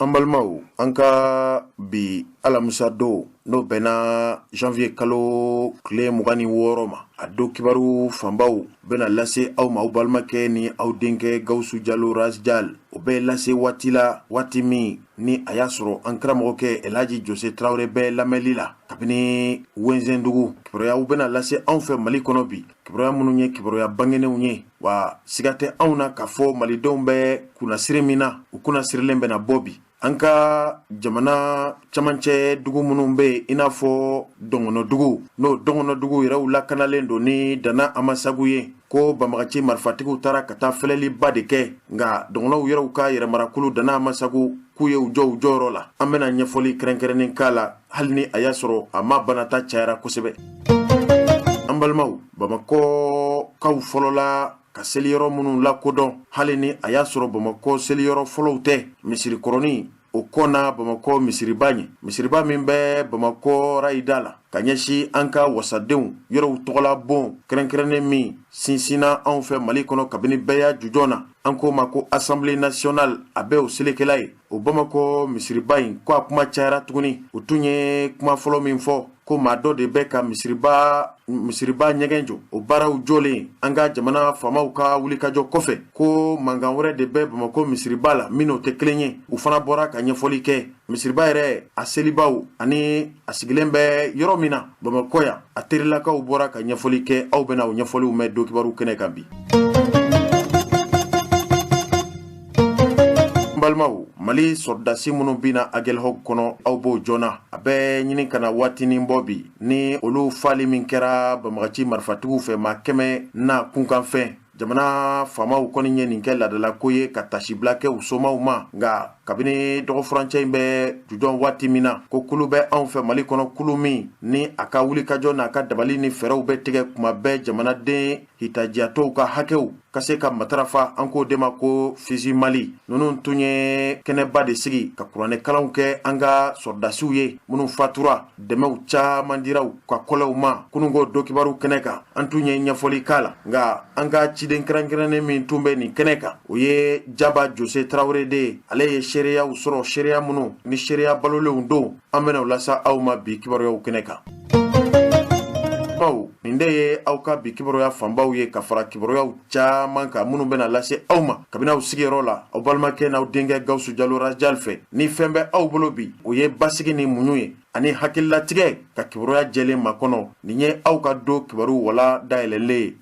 An balimaw, an ka bi alamisa don, n'o bɛnna janvier kalo tile 26 ma, a don kibaru fanbaw bɛna lase aw ma aw balimakɛ ni aw denkɛ Gawusu Jalo Rasjal. O bɛ lase waati la, waati min ni a y'a sɔrɔ an karamɔgɔkɛ Elhaji Jose Tarawele bɛ lamɛnli la kabini Wɛnzɛndugu. Kibaruyaw bɛna lase anw fɛ Mali kɔnɔ bi, kibaruya minnu ye kibaruya bangenenw ye, wa siga tɛ anw na k'a fɔ malidenw bɛ kunnasiri min na, u kunnasirilen bɛna bɔ bi. An ka jamana camancɛ dugu minnu bɛ yen, i n'a fɔ dɔngɔnɔdugu, n'o dɔngɔnɔdugu yɛrɛw lakanalen don ni Dana Amasagu ye, ko banbagaci marifatigiw taara ka taa fɛlɛliba de kɛ, nka dɔngɔnɔw yɛrɛw ka yɛrɛmarakulu Dana Amasagu k'u ye u jɔ u jɔyɔrɔ la. An bɛna ɲɛfɔli kɛrɛnkɛrɛnnen k'a la, hali ni a y'a sɔrɔ a ma banata cayara kosɛbɛ. An balimaw, Bamakɔkaw fɔlɔla ka seliyɔrɔ minnu lakodɔn, hali ni a y'a sɔrɔ Bamakɔ seliyɔrɔ fɔlɔw tɛ, misirikɔrɔnin o kɔnna Bamakɔ misiriba ɲɛ, misiriba min bɛ Bamakɔ rayida la, ka ɲɛsin an ka wasadenw yɔrɔw tɔgɔla bon kɛrɛnkɛrɛnnen min sinsinna anw fɛ Mali kɔnɔ kabini bɛɛya jujɔn na, an k'o ma ko Assemblée nationale, a bɛ o selekɛla ye. O Bamakɔ misiriba in ko a kuma cayara tuguni. U tun ye kuma fɔlɔ min fɔ, ko maa dɔ de bɛ ka misiriba ɲɛgɛn jɔ, o baaraw jɔlen an ka jamana faamaw ka wulikajɔ kɔfɛ, ko mankan wɛrɛ de bɛ Bamakɔ misiriba la min n'o tɛ kelen ye. U fana bɔra ka ɲɛfɔli kɛ. Misiriba yɛrɛ, a selibaw ani a sigilen bɛ yɔrɔ min na Bamakɔ yan, a terilakaw bɔra ka ɲɛfɔli kɛ. Aw bɛna o ɲɛfɔliw mɛn don kibaru kɛnɛ kan bi. N balimaw, Mali sɔrɔdasi minnu binna Aguelhok kɔnɔ, aw b'o joona, a bɛ ɲini ka na waatinin bɔ bi ni olu faali min kɛra banbagaci marifatigiw fɛ, maa 100 n'a kunkanfɛn. Jamana faamaw kɔni ye nin kɛ laadalako ye ka tasibila kɛ u somaw ma, nka kabini dɔgɔfurancɛ in bɛ jujɔn waati min na, ko kulu bɛ anw fɛ Mali kɔnɔ, kulu min ni a ka wulikajɔ n'a ka dabali ni fɛɛrɛw bɛ tigɛ kuma bɛɛ jamanaden hitajiyatɔw ka hakɛw ka se ka matarafa, an k'o de ma ko FUSI Mali. Ninnu tun ye kɛnɛba de sigi ka kuranɛkalanw kɛ an ka sɔrɔdasiw ye minnu fatura. Dɛmɛw caman dira u ka kɔlɛw ma kununko don kibaru kɛnɛ kan. An tun ye ɲɛfɔli k'a la, nka an ka ciden kɛrɛnkɛrɛnnen min tun bɛ nin kɛnɛ kan, o ye Jaba Jose Tarawele de ye. Ale ye seereyaw sɔrɔ, seereya minnu ni seereya balolenw don. An bɛna o lase aw ma bi kibaruyaw kɛnɛ kan. Baw, nin de ye aw ka bi kibaruya fanbaw ye, ka fara kibaruyaw caman kan minnu bɛna lase aw ma kabini aw sigiyɔrɔ la, aw balimakɛ n'aw denkɛ Gawusu Jalo Rajal fɛ. Ni fɛn bɛ aw bolo bi, o ye basigi ni muɲu ye ani hakililatigɛ ka kibaruya jɛlen makɔnɔ. Nin ye aw ka don kibaru wala dayɛlɛlen ye.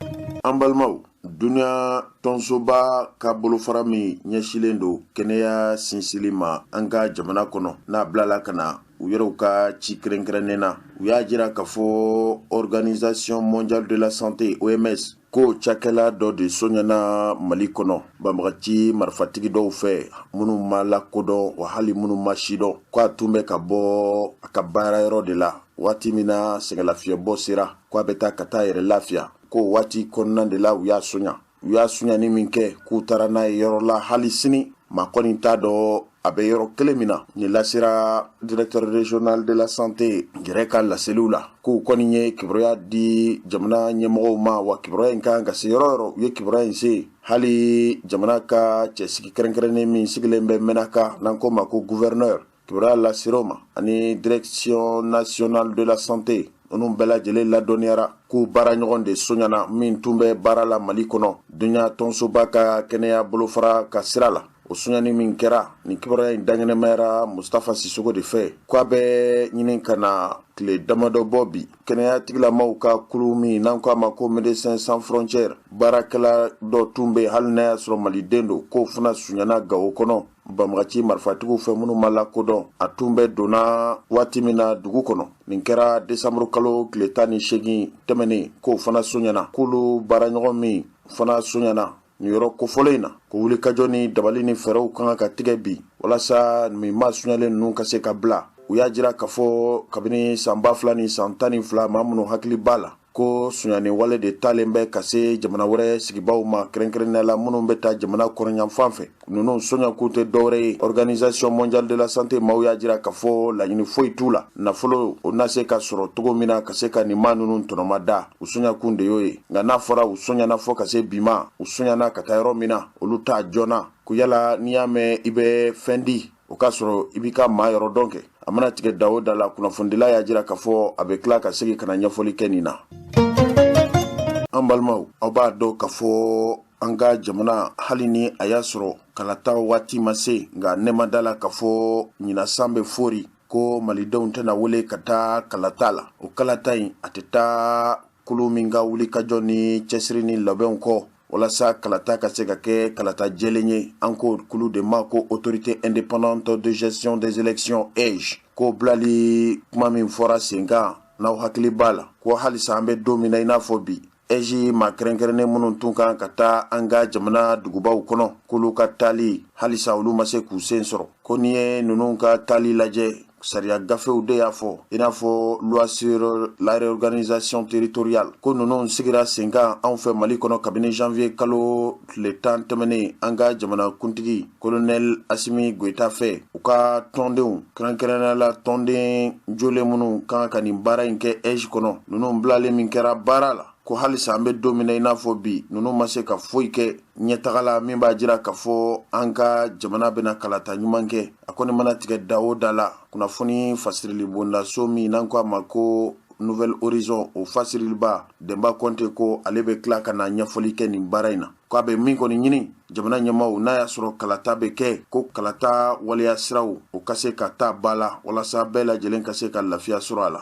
An balimaw, dunuya tɔnsoba ka bolofara min ɲɛsilen don kɛnɛya sinsili ma an ka jamana kɔnɔ, n'a bilala ka na u yɛrɛw ka ci kɛrɛnkɛrɛnnen na, u y'a jira k'a fɔ Organisation mondiale de la santé, OMS, ko cakɛla dɔ de soɲana Mali kɔnɔ banbagaci marifatigi dɔw fɛ minnu ma lakodɔn, wa hali minnu ma sidɔn, ko a tun bɛ ka bɔ a ka baarayɔrɔ de la waati min na sɛgɛnlafiyɛbɔ sera, ko a bɛ taa ka taa yɛrɛ lafiya, ko waati kɔnɔna de la u y'a soɲa. U y'a soɲani min kɛ, k'u taara n'a ye yɔrɔ la, hali sini maa kɔni t'a dɔn a bɛ yɔrɔ kelen min na. Nin lasera directeur régional de la santé yɛrɛ ka laseliw la, k'u kɔni ye kibaruya di jamana ɲɛmɔgɔw ma, wa kibaruya in kan ka se yɔrɔ yɔrɔ, u ye kibaruya in se hali jamana ka cɛsigi kɛrɛnkɛrɛnnen min sigilen bɛ Menaka, n'an k'o ma ko gouverneur, kibaruya lasera o ma, ani direction nationale de la santé. Ninnu bɛɛ lajɛlen ladɔnniyara k'u baara ɲɔgɔn de soɲana min tun bɛ baara la Mali kɔnɔ dunya tɔnsoba ka kɛnɛya bolofara ka sira la. O soɲani min kɛra, nin kibaruya in dankɛnɛmayara Mustafa Sisogo de fɛ, ko a bɛ ɲini ka na tile damadɔ bɔ bi. Kɛnɛya tigilamaw ka kulu min n'an ko a ma ko Médecins sans frontières, baarakɛla dɔ tun bɛ, hali n'a y'a sɔrɔ maliden don, k'o fana soɲana Gawo kɔnɔ banbagaci marifatigiw fɛ minnu ma lakodɔn, a tun bɛ donna waati min na dugu kɔnɔ. Nin kɛra desanburu kalo tile 18 tɛmɛnen, k'o fana soɲana, k'olu baaraɲɔgɔn min fana soɲana nin yɔrɔ kofɔlen in na, ko wulikajɔ ni dabali ni fɛɛrɛw kan ka tigɛ bi walasa nin maa soɲalen ninnu ka se ka bila. U y'a jira k'a fɔ kabini san 2012, maa minnu hakili b'a la ko soɲani wale de talen bɛ ka se jamana wɛrɛ sigibaw ma, kɛrɛnkɛrɛnnenya la minnu bɛ taa jamana kɔrɔnyanfan fɛ, ninnu soɲakun tɛ dɔwɛrɛ ye. Organisation mondiale de la santé maaw y'a jira k'a fɔ laɲini foyi t'u la, nafolo o na se ka sɔrɔ cogo min na ka se ka nin maa ninnu tɔnɔma da, u soɲakun de y'o ye. Nka n'a fɔra u soɲana fɔ ka se bi ma, u soɲana ka taa yɔrɔ min na, olu t'a joona, ko yala n'i y'a mɛn i bɛ fɛn di. O k'a sɔrɔ i b'i ka maa yɔrɔ dɔn kɛ. A mana tigɛ da o da la, kunnafonidila y'a jira k'a fɔ a bɛ tila ka segin ka na ɲɛfɔli kɛ nin na. An balimaw, aw b'a dɔn k'a fɔ an ka jamana, hali ni a y'a sɔrɔ kalata waati ma se, nka ne ma da la k'a fɔ ɲinan san bɛ fori ko malidenw tɛna wele ka taa kalata la. O kalata in, a tɛ taa kulu min ka wulikajɔ ni cɛsiri ni labɛnw kɔ walasa kalata ka se ka kɛ kalata jɛlen ye, an ko kulu de ma ko Autorité indépendante de gestion des élections, AIGE. Ko bilali kuma min fɔra sen kan, n'aw hakili b'a la ko halisa an bɛ don min na i n'a fɔ bi, AIGE maa kɛrɛnkɛrɛnnen minnu tun kan ka taa an ka jamana dugubaw kɔnɔ, k'olu ka taali, halisa olu ma se k'u sen sɔrɔ. Ko n'i ye ninnu ka taali lajɛ, sariya gafew de y'a fɔ, i n'a fɔ loi sur la réorganisation territoriale, ko ninnu sigira sen kan anw fɛ Mali kɔnɔ kabini janvier kalo tile 10 tɛmɛnen an ka jamana kuntigi colonel Asimi Goyita fɛ. U ka tɔndenw, kɛrɛnkɛrɛnnenya la tɔnden jolen minnu kan ka nin baara in kɛ AIGE kɔnɔ, ninnu bilalen min kɛra baara la, ko halisa an bɛ don min na i n'a fɔ bi, ninnu ma se ka foyi kɛ ɲɛtaga la min b'a jira k'a fɔ an ka jamana bɛna kalata ɲuman kɛ. A kɔni mana tigɛ da o da la, kunnafoni fasirili bondaso min n'an ko a ma ko Nouvel Horizon, o fasiriliba Denba Kɔnte ko ale bɛ tila ka na ɲɛfɔli kɛ nin baara in na. Ko a bɛ min kɔni ɲini jamana ɲɛmaaw, n'a y'a sɔrɔ kalata bɛ kɛ, ko kalata waleya siraw, o ka se ka taa ba la walasa bɛɛ lajɛlen ka se ka lafiya sɔrɔ a la.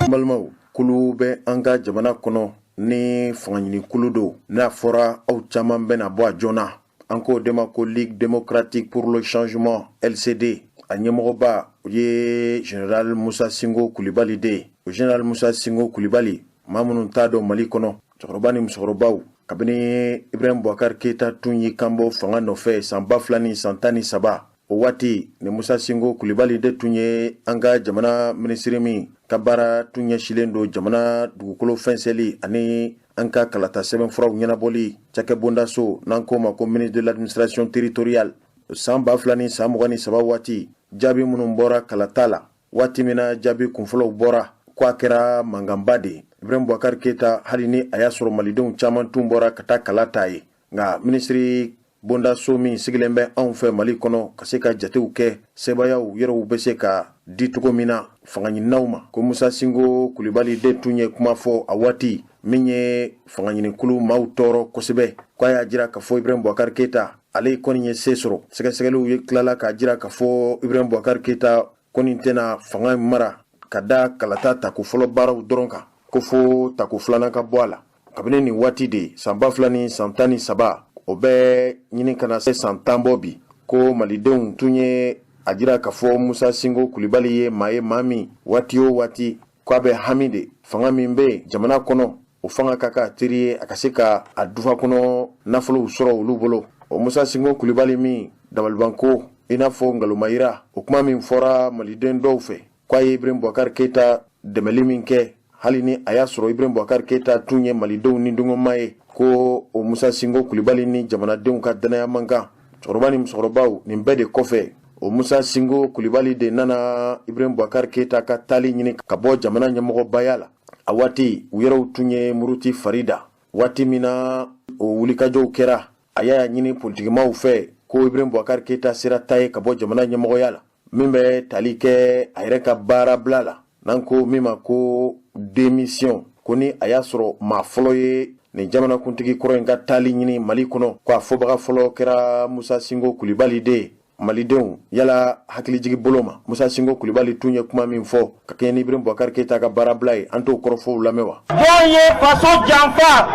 Balimaw, kulu bɛ an ka jamana kɔnɔ ni fangaɲini kulu don, n'a fɔra aw caman bɛna bɔ a joona, an k'o de ma ko Ligue démocratique pour le changement, LCD. A ɲɛmɔgɔba o ye général Musa Singo Kulibali de ye. O général Musa Singo Kulibali, maa minnu t'a dɔn Mali kɔnɔ, cɛkɔrɔba ni musokɔrɔbaw, kabini Ibrahim Boubacar Keita tun y'i kanbɔ fanga nɔfɛ san 2013, o waati ni Musa Singo Kulibali de tun ye an ka jamana minisiri min ka baara tun ɲɛsilen don jamana dugukolo fɛnsɛli ani an ka kalata sɛbɛnfuraw ɲɛnabɔli cakɛbondaso, n'an k'o ma ko ministre de l'Administration territoriale. San 2023 waati, jaabi minnu bɔra kalata la, waati min na jaabi kunfɔlɔw bɔra, ko a kɛra mankanba de ye. Ibrahim Boubacar Keita, hali ni a y'a sɔrɔ malidenw caman tun bɔra ka taa kala ta ye, nka minisiri bondaso min sigilen bɛ anw fɛ Mali kɔnɔ ka se ka jatew kɛ, sebayaw yɛrɛw bɛ se ka di cogo min na fangaɲininaw ma, ko Musa Singo Kulibali de tun ye kuma fɔ a waati min ye fangaɲinikulu maaw tɔɔrɔ kosɛbɛ, ko a y'a jira k'a fɔ Ibrahim Boubacar Keita ale kɔni ye se sɔrɔ. Sɛgɛsɛgɛliw ye tilala k'a jira k'a fɔ Ibrahim Boubacar Keita kɔni tɛna fanga mara ka da kalata tako fɔlɔ baaraw dɔrɔn kan, ko fo tako filanan ka bɔ a la. Kabini nin waati de, san 2013, o bɛ ɲini ka na se san 10 bɔ bi, ko malidenw tun ye a jira k'a fɔ Musa Singo Kulibali ye maa ye, maa min waati o waati ko a bɛ hami de fanga min bɛ yen jamana kɔnɔ, o fanga ka k'a teri ye, a ka se ka a dufa kɔnɔ nafolow sɔrɔ olu bolo. O Musa Singo Kulibali min dabalibanko i n'a fɔ ngalomayira, o kuma min fɔra maliden dɔw fɛ ko a ye Ibrahim Boubacar Keita dɛmɛli min kɛ, hali ni a y'a sɔrɔ Ibrahim Boubacar Keita tun ye malidenw ni dungɔma ye, ko o Musa Singo Kulibali ni jamanadenw ka danaya man kan. Cɛkɔrɔba ni musokɔrɔbaw, nin bɛɛ de kɔfɛ, o Musa Singo Kulibali de nana Ibrahim Boubacar Keita ka taali ɲini ka bɔ jamana ɲɛmɔgɔbaya la. A waati u yɛrɛw tun ye muruti fari da. Waati min na o wulikajɔw kɛra, a y'a ɲini politikimaw fɛ ko Ibrahim Boubacar Keita sera ta ye ka bɔ jamana ɲɛmɔgɔya la, min bɛ tali kɛ a yɛrɛ ka baarabila la, n'an ko min ma ko démission. Ko ni a y'a sɔrɔ maa fɔlɔ ye nin jamanakuntigi kɔrɔ in ka taali ɲini Mali kɔnɔ, ko a fɔbaga fɔlɔ kɛra Musa Singo Kulibali de ye. Malidenw, yala hakilijigi bolo ma, Musa Singo Kulibali tun ye kuma min fɔ ka kɛɲɛ ni Ibrahim Boubacar Keita ka baarabila ye, an t'o kɔrɔfɔw lamɛn wa? Jɔn ye faso janfa?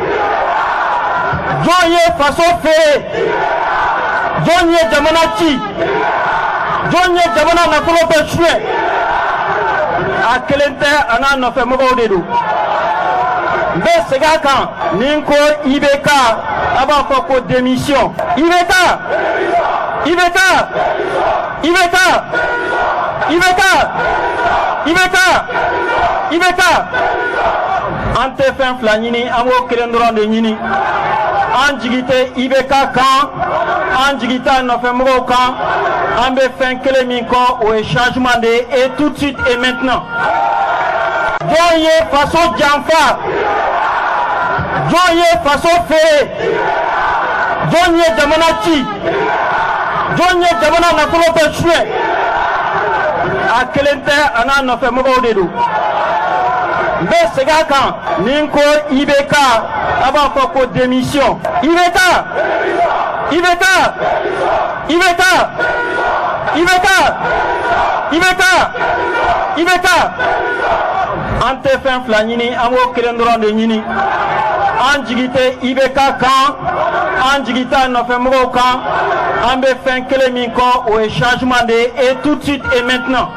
Jɔn ye faso feere? Jɔn ye jamana ci? Jɔn ye jamana nafolo bɛɛ suɲɛ? A kelen tɛ, a n'a nɔfɛmɔgɔw de don. N bɛ segin a kan, ni n ko IBK, a b'a fɔ ko démission. IBK, IBK, IBK, IBK, IBK, IBK. An tɛ fɛn fila ɲini, an b'o kelen dɔrɔn de ɲini. An jigi tɛ IBK kan, an jigi t'a nɔfɛmɔgɔw kan. An bɛ fɛn kelen min kɔ, o ye changement de ye, et tout de suite et maintenant. Jɔn ye faso janfa? Jɔn ye faso feere? Jɔn ye jamana ci? Jɔn ye jamana nafolo bɛɛ suɲɛ? A kelen tɛ, a n'a nɔfɛmɔgɔw de don. N bɛ segin a kan, ni n ko IBK, a b'a fɔ ko démission. IBK, IBK, IBK, IBK, IBK, IBK. An tɛ fɛn fila ɲini, an b'o kelen dɔrɔn de ɲini. An jigi tɛ IBK kan, an jigi t'a nɔfɛmɔgɔw kan. An bɛ fɛn kelen min kɔ, o ye changement de ye, et tout de suite et maintenant.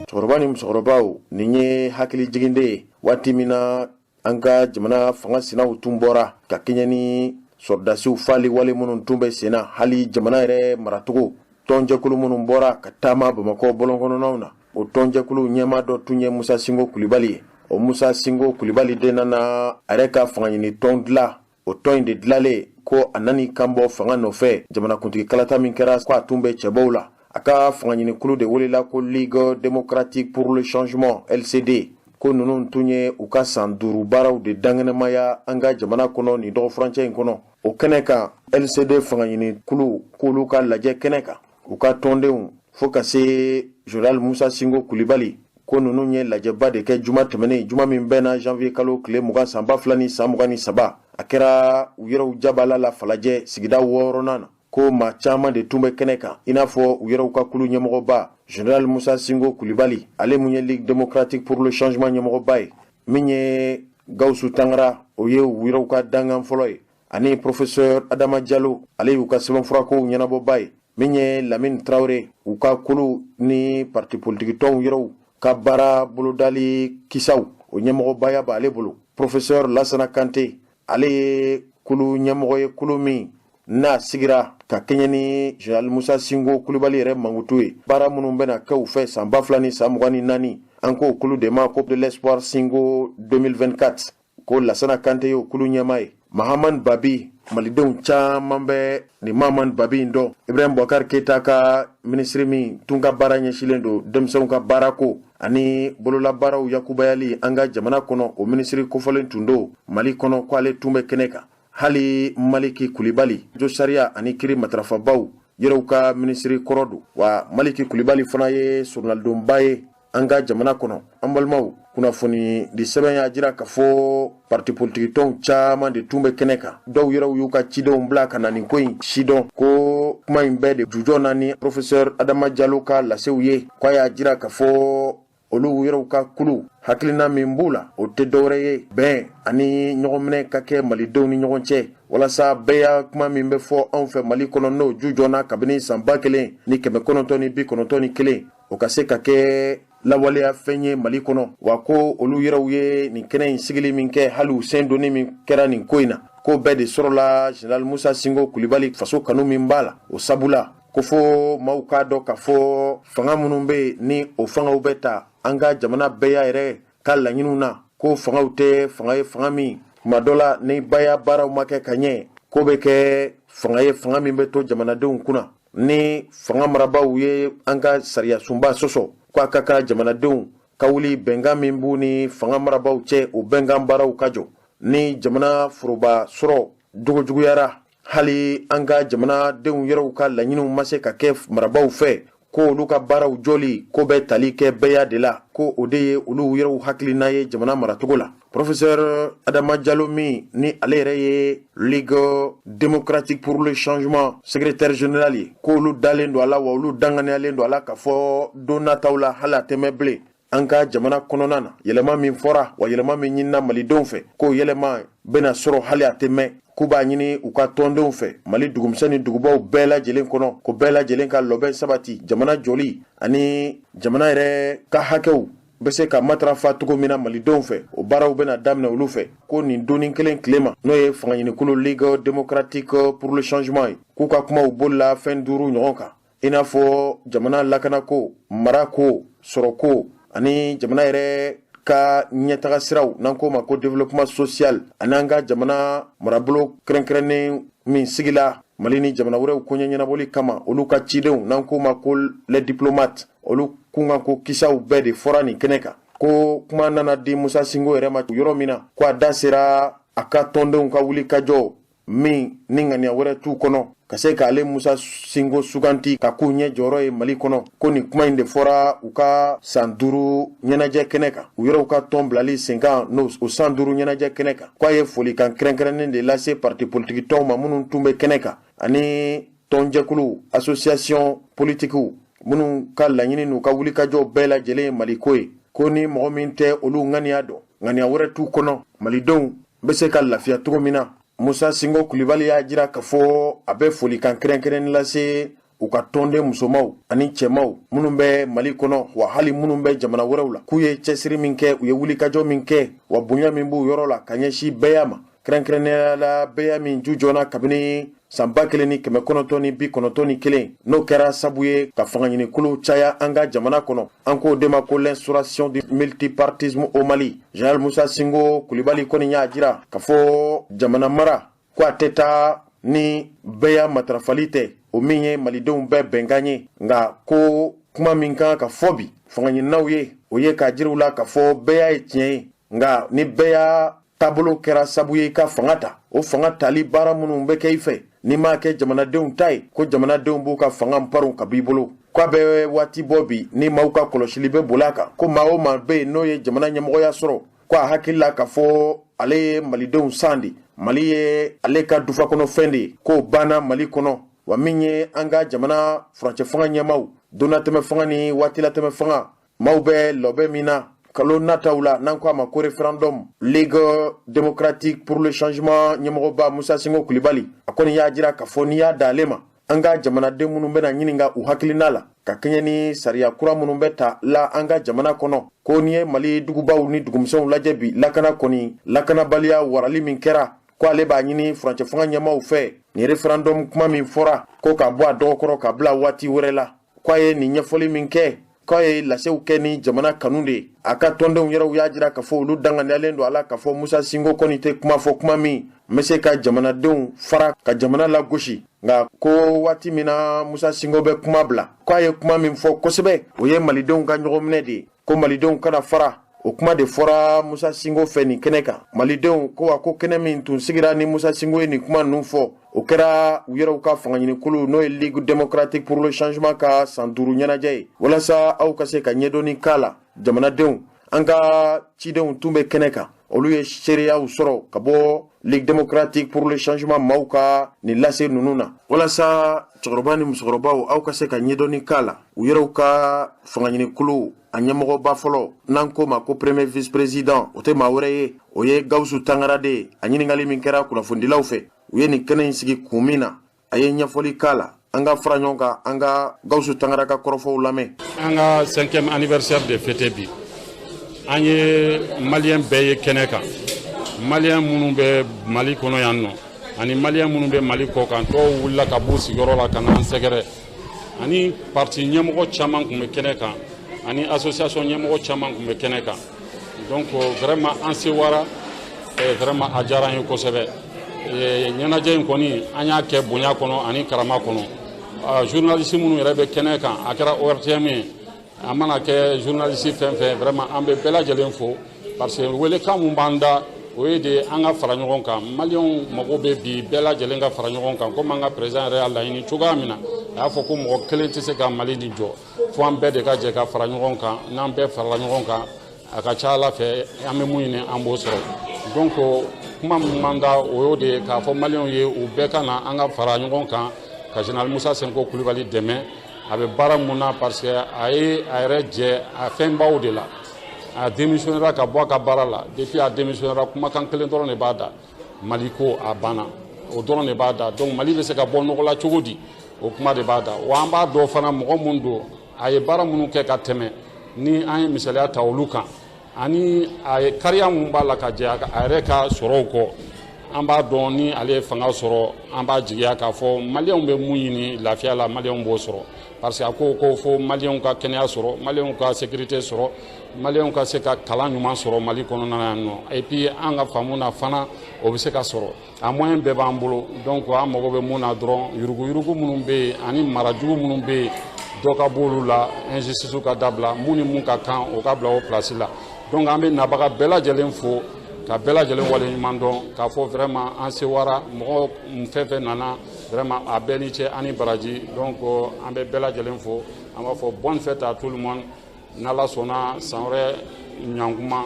Cɛkɔrɔba ni musokɔrɔbaw, nin ye hakili jiginde ye. Waati min na an ka jamana fanga sinaw tun bɔra ka kɛɲɛ ni sɔrɔdasiw fali wale minnu tun bɛ sen na, hali jamana yɛrɛ maracogo tɔnjɛkulu minnu bɔra ka taama Bamakɔ bɔlɔn kɔnɔnaw na, o tɔnjɛkulu ɲɛmaa dɔ tun ye Musa Sinko Kulibali ye. O Musa Sinko Kulibali de nana a yɛrɛ ka fanga ɲini tɔn dilan. O tɔn in de dilalen ko a nani kan bɔ fanga nɔfɛ jamanakuntigi kalata min kɛra, ko a tun bɛ cɛbɔw la. A ka fanga ɲinikulu de welela ko Ligue démocratique pour le changement, LCD. Ko ninnu tun ye u ka san 5 baaraw de dankɛnɛmaya an ka jamana kɔnɔ nin dɔgɔfurancɛ in kɔnɔ. O kɛnɛ kan, LCD fanga ɲinikulu k'olu ka lajɛ kɛnɛ kan, u ka tɔndenw fo ka se général Musa Sinko Kulibali, ko ninnu ye lajɛba de kɛ juma tɛmɛnen, juma min bɛnna janvier kalo tile 20 san 2023. A kɛra u yɛrɛw jabala la Falajɛ sigida wɔɔrɔnan na. Ko maa caman de tun bɛ kɛnɛ kan, i n'a fɔ u yɛrɛw ka kulu ɲɛmɔgɔba général Musa Sinko Kulibali, ale mun ye Ligue démocratique pour le changement ɲɛmɔgɔba ye. Min ye Gawusu Tangara, o ye u yɛrɛw ka dankan fɔlɔ ye, ani professeur Adama Jalo, ale y'u ka sɛbɛnfurakow ɲɛnabɔba ye. Min ye Lamine Tarawele, u ka kulu ni parti politique tɔnw yɛrɛw ka baara bolodali kisaw, o ɲɛmɔgɔbaya b'ale bolo. Professeur Lasana Kante, ale ye kulu ɲɛmɔgɔ ye, kulu min n'a sigira ka kɛɲɛ ni général Musa Sinko Kulibali yɛrɛ mankutu ye, baara minnu bɛna kɛ u fɛ san 2024. An k'o kulu de ma ko de l'espoir Sinko 2024. Ko Lasana Kante ye o kulu ɲɛma ye. Mahaman Babi, malidenw caman bɛ nin Mahaman Babi in dɔn, Ibrahim Boubacar Keita ka minisiri min tun ka baara ɲɛsilen don denmisɛnw ka baarako ani bololabaaraw yakubayali an ka jamana kɔnɔ, o minisiri kofɔlen tun don Mali kɔnɔ, ko ale tun bɛ kɛnɛ kan. Hali Maliki Kulibali, jo sariya ani kiri matarafabaw yɛrɛw ka minisiri kɔrɔ don. Wa Maliki Kulibali fana ye soronalidonba ye an ka jamana kɔnɔ. An balimaw, kunnafoni di sɛbɛn y'a jira k'a fɔ parti politique tɔnw caman de tun bɛ kɛnɛ kan. Dɔw yɛrɛw y'u ka cidenw bila ka na nin ko in sidɔn. Ko kuma in bɛɛ de jujɔ na ni professeur Adama Jalo ka lasew ye, k'a y'a jira k'a fɔ olu yɛrɛw ka kulu hakilina min b'u la, o tɛ dɔwɛrɛ ye bɛn ani ɲɔgɔnminɛ ka kɛ malidenw ni ɲɔgɔn cɛ, walasa bɛɛ y'a kuma min bɛ fɔ anw fɛ Mali kɔnɔ, n'o ju jɔna kabini san 1991, o ka se ka kɛ lawaleya fɛn ye Mali kɔnɔ. Wa ko olu yɛrɛw ye nin kɛnɛ in sigili min kɛ, hali u sen donni min kɛra nin ko in na, ko bɛɛ de sɔrɔla général Musa Sinko Kulibali faso kanu min b'a la. O sabula ko fo maaw k'a dɔn k'a fɔ fanga minnu bɛ yen, ni o fangaw bɛ ta an ka jamana bɛɛ y'a yɛrɛ ka laɲiniw na, ko fangaw tɛ fanga ye fanga min tuma dɔ la ni baya baaraw ma kɛ ka ɲɛ, ko bɛ kɛ fanga ye fanga min bɛ to jamanadenw kunna. Ni fanga marabaaw ye an ka sariya sunba sɔsɔ, ko a ka kan jamanadenw ka wuli, bɛnkan min b'u ni fanga marabaaw cɛ, o bɛnkan baaraw ka jɔ. Ni jamana foroba sɔrɔ juguyara, hali an ka jamanadenw yɛrɛw ka laɲiniw ma se ka kɛ marabaaw fɛ, ko olu ka baaraw jɔli ko bɛ tali kɛ bɛɛya de la, ko o de ye olu yɛrɛw hakilina ye jamana maracogo la. Professeur Adama Jalo min ni ale yɛrɛ ye Ligue démocratique pour le changement secrétaire général ye, ko olu dalen don a la, wa olu danganiyalen don a la k'a fɔ don nataw la, hali a tɛmɛ bilen an ka jamana kɔnɔna na, yɛlɛma min fɔra, wa yɛlɛma min ɲinina malidenw fɛ, k'o yɛlɛma bɛna sɔrɔ hali a tɛ mɛn. K'u b'a ɲini u ka tɔndenw fɛ Mali dugumisɛn ni dugubaw bɛɛ lajɛlen kɔnɔ, ko bɛɛ lajɛlen ka lɔbɛn sabati jamana jɔli ani jamana yɛrɛ ka hakɛw bɛ se ka matarafa cogo min na malidenw fɛ, o baaraw bɛna daminɛ olu fɛ. Ko nin donni kelen tile ma, n'o ye fanga ɲinikulu Ligue démocratique pour le changement ye, k'u ka kumaw bolila fɛn duuru ɲɔgɔn kan, i n'a fɔ jamana lakanako, marako, sɔrɔko ani jamana yɛrɛ ka ɲɛtaga siraw, n'an k'o ma ko développement social, ani an ka jamana marabolo kɛrɛnkɛrɛnnen min sigila Mali ni jamana wɛrɛw koɲɛ ɲɛnabɔli kama, olu ka cidenw, n'an k'o ma ko les diplomates, olu kunkan ko kisaw bɛɛ de fɔra nin kɛnɛ kan. Ko kuma nana di Musa Sinko yɛrɛ ma yɔrɔ min na, ko a da sera a ka tɔndenw ka wuli ka jɔ min ni ŋaniya wɛrɛ t'u kɔnɔ. ka se k'ale Musa Sinko suganti ka k'u ɲɛ jɔyɔrɔ ye Mali kɔnɔ. Ko nin kuma in de fɔra u ka san 5 ɲɛnajɛ kɛnɛ kan, u yɛrɛw ka tɔn bilali sen kan n'o o san 5 ɲɛnajɛ kɛnɛ kan. K'a ye folikan kɛrɛnkɛrɛnnen de lase parti politiki tɔnw ma minnu tun bɛ kɛnɛ kan, ani tɔnjɛkuluw, association politikiw minnu ka laɲini n'u ka wulikajɔ bɛɛ lajɛlen ye Maliko ye. Ko ni mɔgɔ min tɛ olu ŋaniya dɔn, ŋaniya wɛrɛ t'u kɔnɔ, malidenw bɛ se ka lafiya cogo min na. Musa Sinko Kulibali y'a jira k'a fɔ a bɛ folikan kɛrɛnkɛrɛnnen lase u ka tɔnden musomaw ani cɛmaw minnu bɛ Mali kɔnɔ, wa hali minnu bɛ jamana wɛrɛw la, k'u ye cɛsiri min kɛ, u ye wulikajɔ min kɛ, wa bonya min b'u yɔrɔ la ka ɲɛsin bɛɛya ma, kɛrɛnkɛrɛnnenya la bɛɛya min ju jɔna kabini san 1991, n'o kɛra sabu ye ka fangaɲinikuluw caya an ka jamana kɔnɔ. An k'o de ma ko l'instauration du multipartisme au Mali. Général Musa Sinko Kulibali kɔni y'a jira k'a fɔ jamana mara ko a tɛ taa ni bɛɛya matarafali tɛ, o min ye malidenw bɛɛ bɛnkan ye. Nka ko kuma min kan ka fɔ bi fangaɲininaw ye, o ye k'a jira u la k'a fɔ bɛɛya ye tiɲɛ ye, nka ni bɛɛya taabolo kɛra sabu ye i ka fanga ta, o fanga tali baara minnu bɛ kɛ i fɛ, n'i m'a kɛ jamanadenw ta ye, ko jamanadenw b'u ka fanga paron ka b'i bolo. K'a bɛ waati bɔ bi ni maaw ka kɔlɔsili bɛ boli a kan, ko maa o maa bɛ yen n'o ye jamana ɲɛmɔgɔya sɔrɔ, ko a hakili la k'a fɔ ale ye malidenw san de, Mali ye ale ka dufa kɔnɔ fɛn de ye, k'o banna Mali kɔnɔ. Wa min ye an ka jamana furancɛ fanga ɲɛmaaw, donnatɛmɛ fanga ni waatilatɛmɛ fanga, maaw bɛ lɔbɛ min na kalo nataw la, n'an ko a ma ko référendum, Ligue démocratique pour le changement ɲɛmɔgɔba Musa Sinko Kulibali, a kɔni y'a jira k'a fɔ n'i y'a d'ale ma, an ka jamanaden minnu bɛna ɲininka u hakilina la ka kɛɲɛ ni sariya kura minnu bɛ ta la an ka jamana kɔnɔ, ko n'i ye Mali dugubaw ni dugumisɛnw lajɛ bi, lakana kɔni, lakanabaliya warali min kɛra, ko ale b'a ɲini furancɛ fanga ɲɛmaaw fɛ, nin référendum kuma min fɔra, ko k'a bɔ a dɔgɔkɔrɔ ka bila waati wɛrɛ la. K'a ye nin ɲɛfɔli min kɛ, k'a ye lasew kɛ ni jamana kanu de ye. A ka tɔndenw yɛrɛw y'a jira k'a fɔ olu danganiyalen don a la k'a fɔ Musa Sinko kɔni tɛ kuma fɔ kuma min n bɛ se ka jamanadenw fara ka jamana lagosi. Nka ko waati min na Musa Sinko bɛ kuma bila, k'a ye kuma min fɔ kosɛbɛ, o ye malidenw ka ɲɔgɔnminɛ de ye, ko malidenw kana fara. O kuma de fɔra Musa Sinko fɛ nin kɛnɛ kan. Malidenw ko wa ko kɛnɛ min tun sigira ni Musa Sinko ye nin kuma ninnu fɔ, o kɛra u yɛrɛw ka fangaɲinikulu, n'o ye Ligue démocratique pour le changement ka san 5 ɲɛnajɛ ye. Walasa aw ka se ka ɲɛdɔnni k'a la, jamanadenw, an ka cidenw tun bɛ kɛnɛ kan, olu ye seereyaw sɔrɔ ka bɔ Ligue démocratique pour le changement maaw ka nin lase ninnu na, walasa cɛkɔrɔba ni musokɔrɔbaw, aw ka se ka ɲɛdɔnni k'a la. U yɛrɛw ka fangaɲinikulu a ɲɛmɔgɔba fɔlɔ, n'an ko ma ko premier vice président, o tɛ maa wɛrɛ ye, o ye Gawusu Tangara de ye. A ɲininkali min kɛra kunnafonidilaw fɛ, u ye nin kɛnɛ in sigi kun min na, a ye ɲɛfɔli k'a la. An ka fara ɲɔgɔn kan, an ka Gawusu Tangara ka kɔrɔfɔw lamɛn. An ka cinquième anniversaire de fêté bi. An ye maliyɛn bɛɛ ye kɛnɛ kan, maliyɛn minnu bɛ Mali kɔnɔ yan nɔ ani maliyɛn minnu bɛ Mali kɔ kan. Dɔw wulila ka b'u sigiyɔrɔ la ka na an sɛgɛrɛ, ani parti ɲɛmɔgɔ caman tun bɛ kɛnɛ kan, ani association ɲɛmɔgɔ caman tun bɛ kɛnɛ kan. Donc vraiment an sewara, vraiment a diyara an ye kosɛbɛ. Ɲɛnajɛ in kɔni, an y'a kɛ bonya kɔnɔ ani karama kɔnɔ. Journaliste minnu yɛrɛ bɛ kɛnɛ kan, a kɛra ORTM ye, a mana kɛ journaliste fɛn fɛn, vraiment an bɛ bɛɛ lajɛlen fo, parce que welekan mun b'an da, o ye de an ka fara ɲɔgɔn kan. Maliyɛnw mago bɛ bi bɛɛ lajɛlen ka fara ɲɔgɔn kan, komi an ka président yɛrɛ y'a laɲini cogoya min na. A y'a fɔ ko mɔgɔ kelen tɛ se ka Mali nin jɔ, fo an bɛɛ de ka jɛ ka fara ɲɔgɔn kan. N'an bɛɛ farala ɲɔgɔn kan, a ka ca Ala fɛ, an bɛ mun ɲini, an b'o sɔrɔ. Donc kuma min b'an da, o y'o de ye k'a fɔ maliyɛnw ye, u bɛɛ ka na, an ka fara ɲɔgɔn kan ka général Musa Senko Kulibali dɛmɛ a bɛ baara mun na, parce que a ye a yɛrɛ jɛ a fɛnbaw de la. A démissionnera ka bɔ a ka baara la. Depuis a démissionnera, kumakan kelen dɔrɔn de b'a da: Mali ko a banna. O dɔrɔn de b'a da. Donc Mali bɛ se ka bɔ nɔgɔ la cogo di, o kuma de b'a da. Wa an b'a dɔn fana mɔgɔ mun don, a ye baara minnu kɛ ka tɛmɛ, ni an ye misaliya ta olu kan, ani a ye kariya mun b'a la ka jɛ a yɛrɛ ka sɔrɔw kɔ, an b'a dɔn ni ale ye fanga sɔrɔ, an b'a jigiya k'a fɔ maliyɛnw bɛ mun ɲini lafiya la, maliyɛnw b'o sɔrɔ, parce que a ko ko fo maliyɛnw ka kɛnɛya sɔrɔ, maliyɛnw ka sécurité sɔrɔ, maliyɛnw ka se ka kalan ɲuman sɔrɔ Mali kɔnɔna na yan nɔ. Et puis an ka faamu na fana, o bɛ se ka sɔrɔ, a moyen bɛɛ b'an bolo. Donc an mago bɛ mun na dɔrɔn, yuruguyurugu minnu bɛ yen ani marajugu minnu bɛ yen, dɔ ka b'olu la, injustice ka dabila, mun ni mun ka kan, o ka bila o place la. Donc an bɛ nabaga bɛɛ lajɛlen fo. Ka bɛɛ lajɛlen waleɲuman dɔn k'a fɔ vraiment an sewara. Mɔgɔ fɛn fɛn nana, vraiment a bɛɛ ni cɛ ani baraji. Donc an bɛ bɛɛ lajɛlen fo, an b'a fɔ bonne fête à tout le monde. N'Ala sɔnna, san wɛrɛ ɲankuma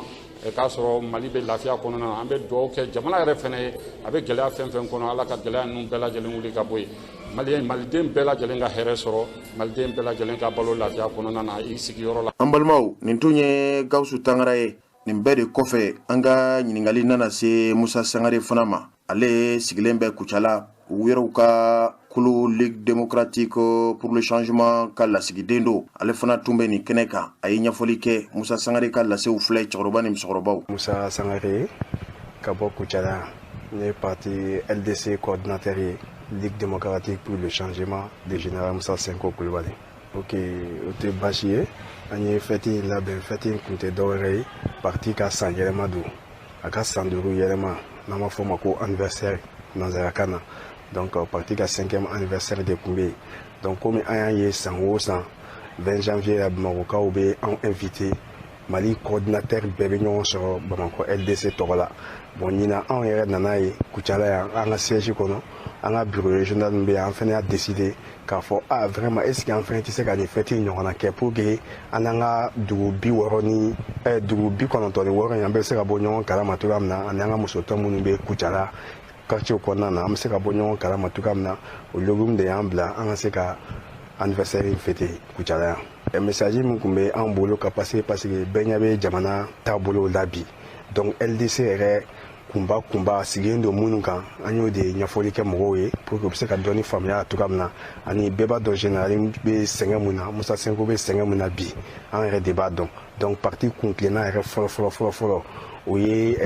k'a sɔrɔ Mali bɛ lafiya kɔnɔna na. An bɛ dugawu kɛ jamana yɛrɛ fɛnɛ ye, a bɛ gɛlɛya fɛn fɛn kɔnɔ, Ala ka gɛlɛya ninnu bɛɛ lajɛlen wuli ka bɔ yen. Maliyɛn, maliden bɛɛ lajɛlen ka hɛrɛ sɔrɔ, maliden bɛɛ lajɛlen ka balo lafiya kɔnɔna na i sigiyɔrɔ la. An balimaw, nin tun ye Gawusu Tangara ye. Nin bɛɛ de kɔfɛ, an ka ɲininkali nana se Musa Sangare fana ma. Ale sigilen bɛ Kucala, u yɛrɛw ka kulu Ligue démocratique pour le changement ka lasigiden don. Ale fana tun bɛ nin kɛnɛ kan, a ye ɲɛfɔli kɛ. Musa Sangare ka lasew filɛ, cɛkɔrɔba ni musokɔrɔbaw. Musa Sangare ka bɔ Kucala, ne ye parti LDC coordinateur ye, Ligue démocratique pour le changement de général Musa Senko Kulubali. Ok, o tɛ baasi ye. An ye fête in labɛn. Fête in kun tɛ dɔwɛrɛ ye, parti ka san yɛlɛma don, a ka san 5 yɛlɛma, n'an b'a fɔ o ma ko anniversaire nanzarakan na. Donc parti ka cinquième anniversaire de tun bɛ yen. Donc komi an y'a ye san o san 20 janvier la, Bamakɔkaw bɛ anw invité, Mali coordinateur bɛɛ bɛ ɲɔgɔn sɔrɔ Bamakɔ LDC tɔgɔ la. Bon, ɲinan anw yɛrɛ nana ye Kucala yan, an ka siège kɔnɔ, an ka bureau régional min bɛ yen, an fana y'a décidé k'a fɔ ah vraiment, est ce que an fana tɛ se ka nin fête in ɲɔgɔnna kɛ pour que an n'an ka dugu 60 ni dugu 96 in, an bɛ se ka bɔ ɲɔgɔn kalama cogoya min na, ani an ka musotɔ minnu bɛ Kucala quartier kɔnɔna na, an bɛ se ka bɔ ɲɔgɔn kalama cogoya min na. O logun de y'an bila an ka se ka anniversaire in fêter Kucala yan. Message min tun bɛ an bolo ka passer, parce que bɛɛ ɲɛ bɛ jamana taabolo la bi, donc LDC yɛrɛ kunba kunba sigilen don minnu kan, an y'o de ɲɛfɔli kɛ mɔgɔw ye pour que u bɛ se ka dɔɔni faamuya cogoya min na. Ani bɛɛ b'a dɔn général bɛ sɛgɛn mun na, Musa Senko bɛ sɛgɛn mun na bi, an yɛrɛ de b'a dɔn. Donc parti kun tilenna yɛrɛ fɔlɔ fɔlɔ fɔlɔ fɔlɔ, o ye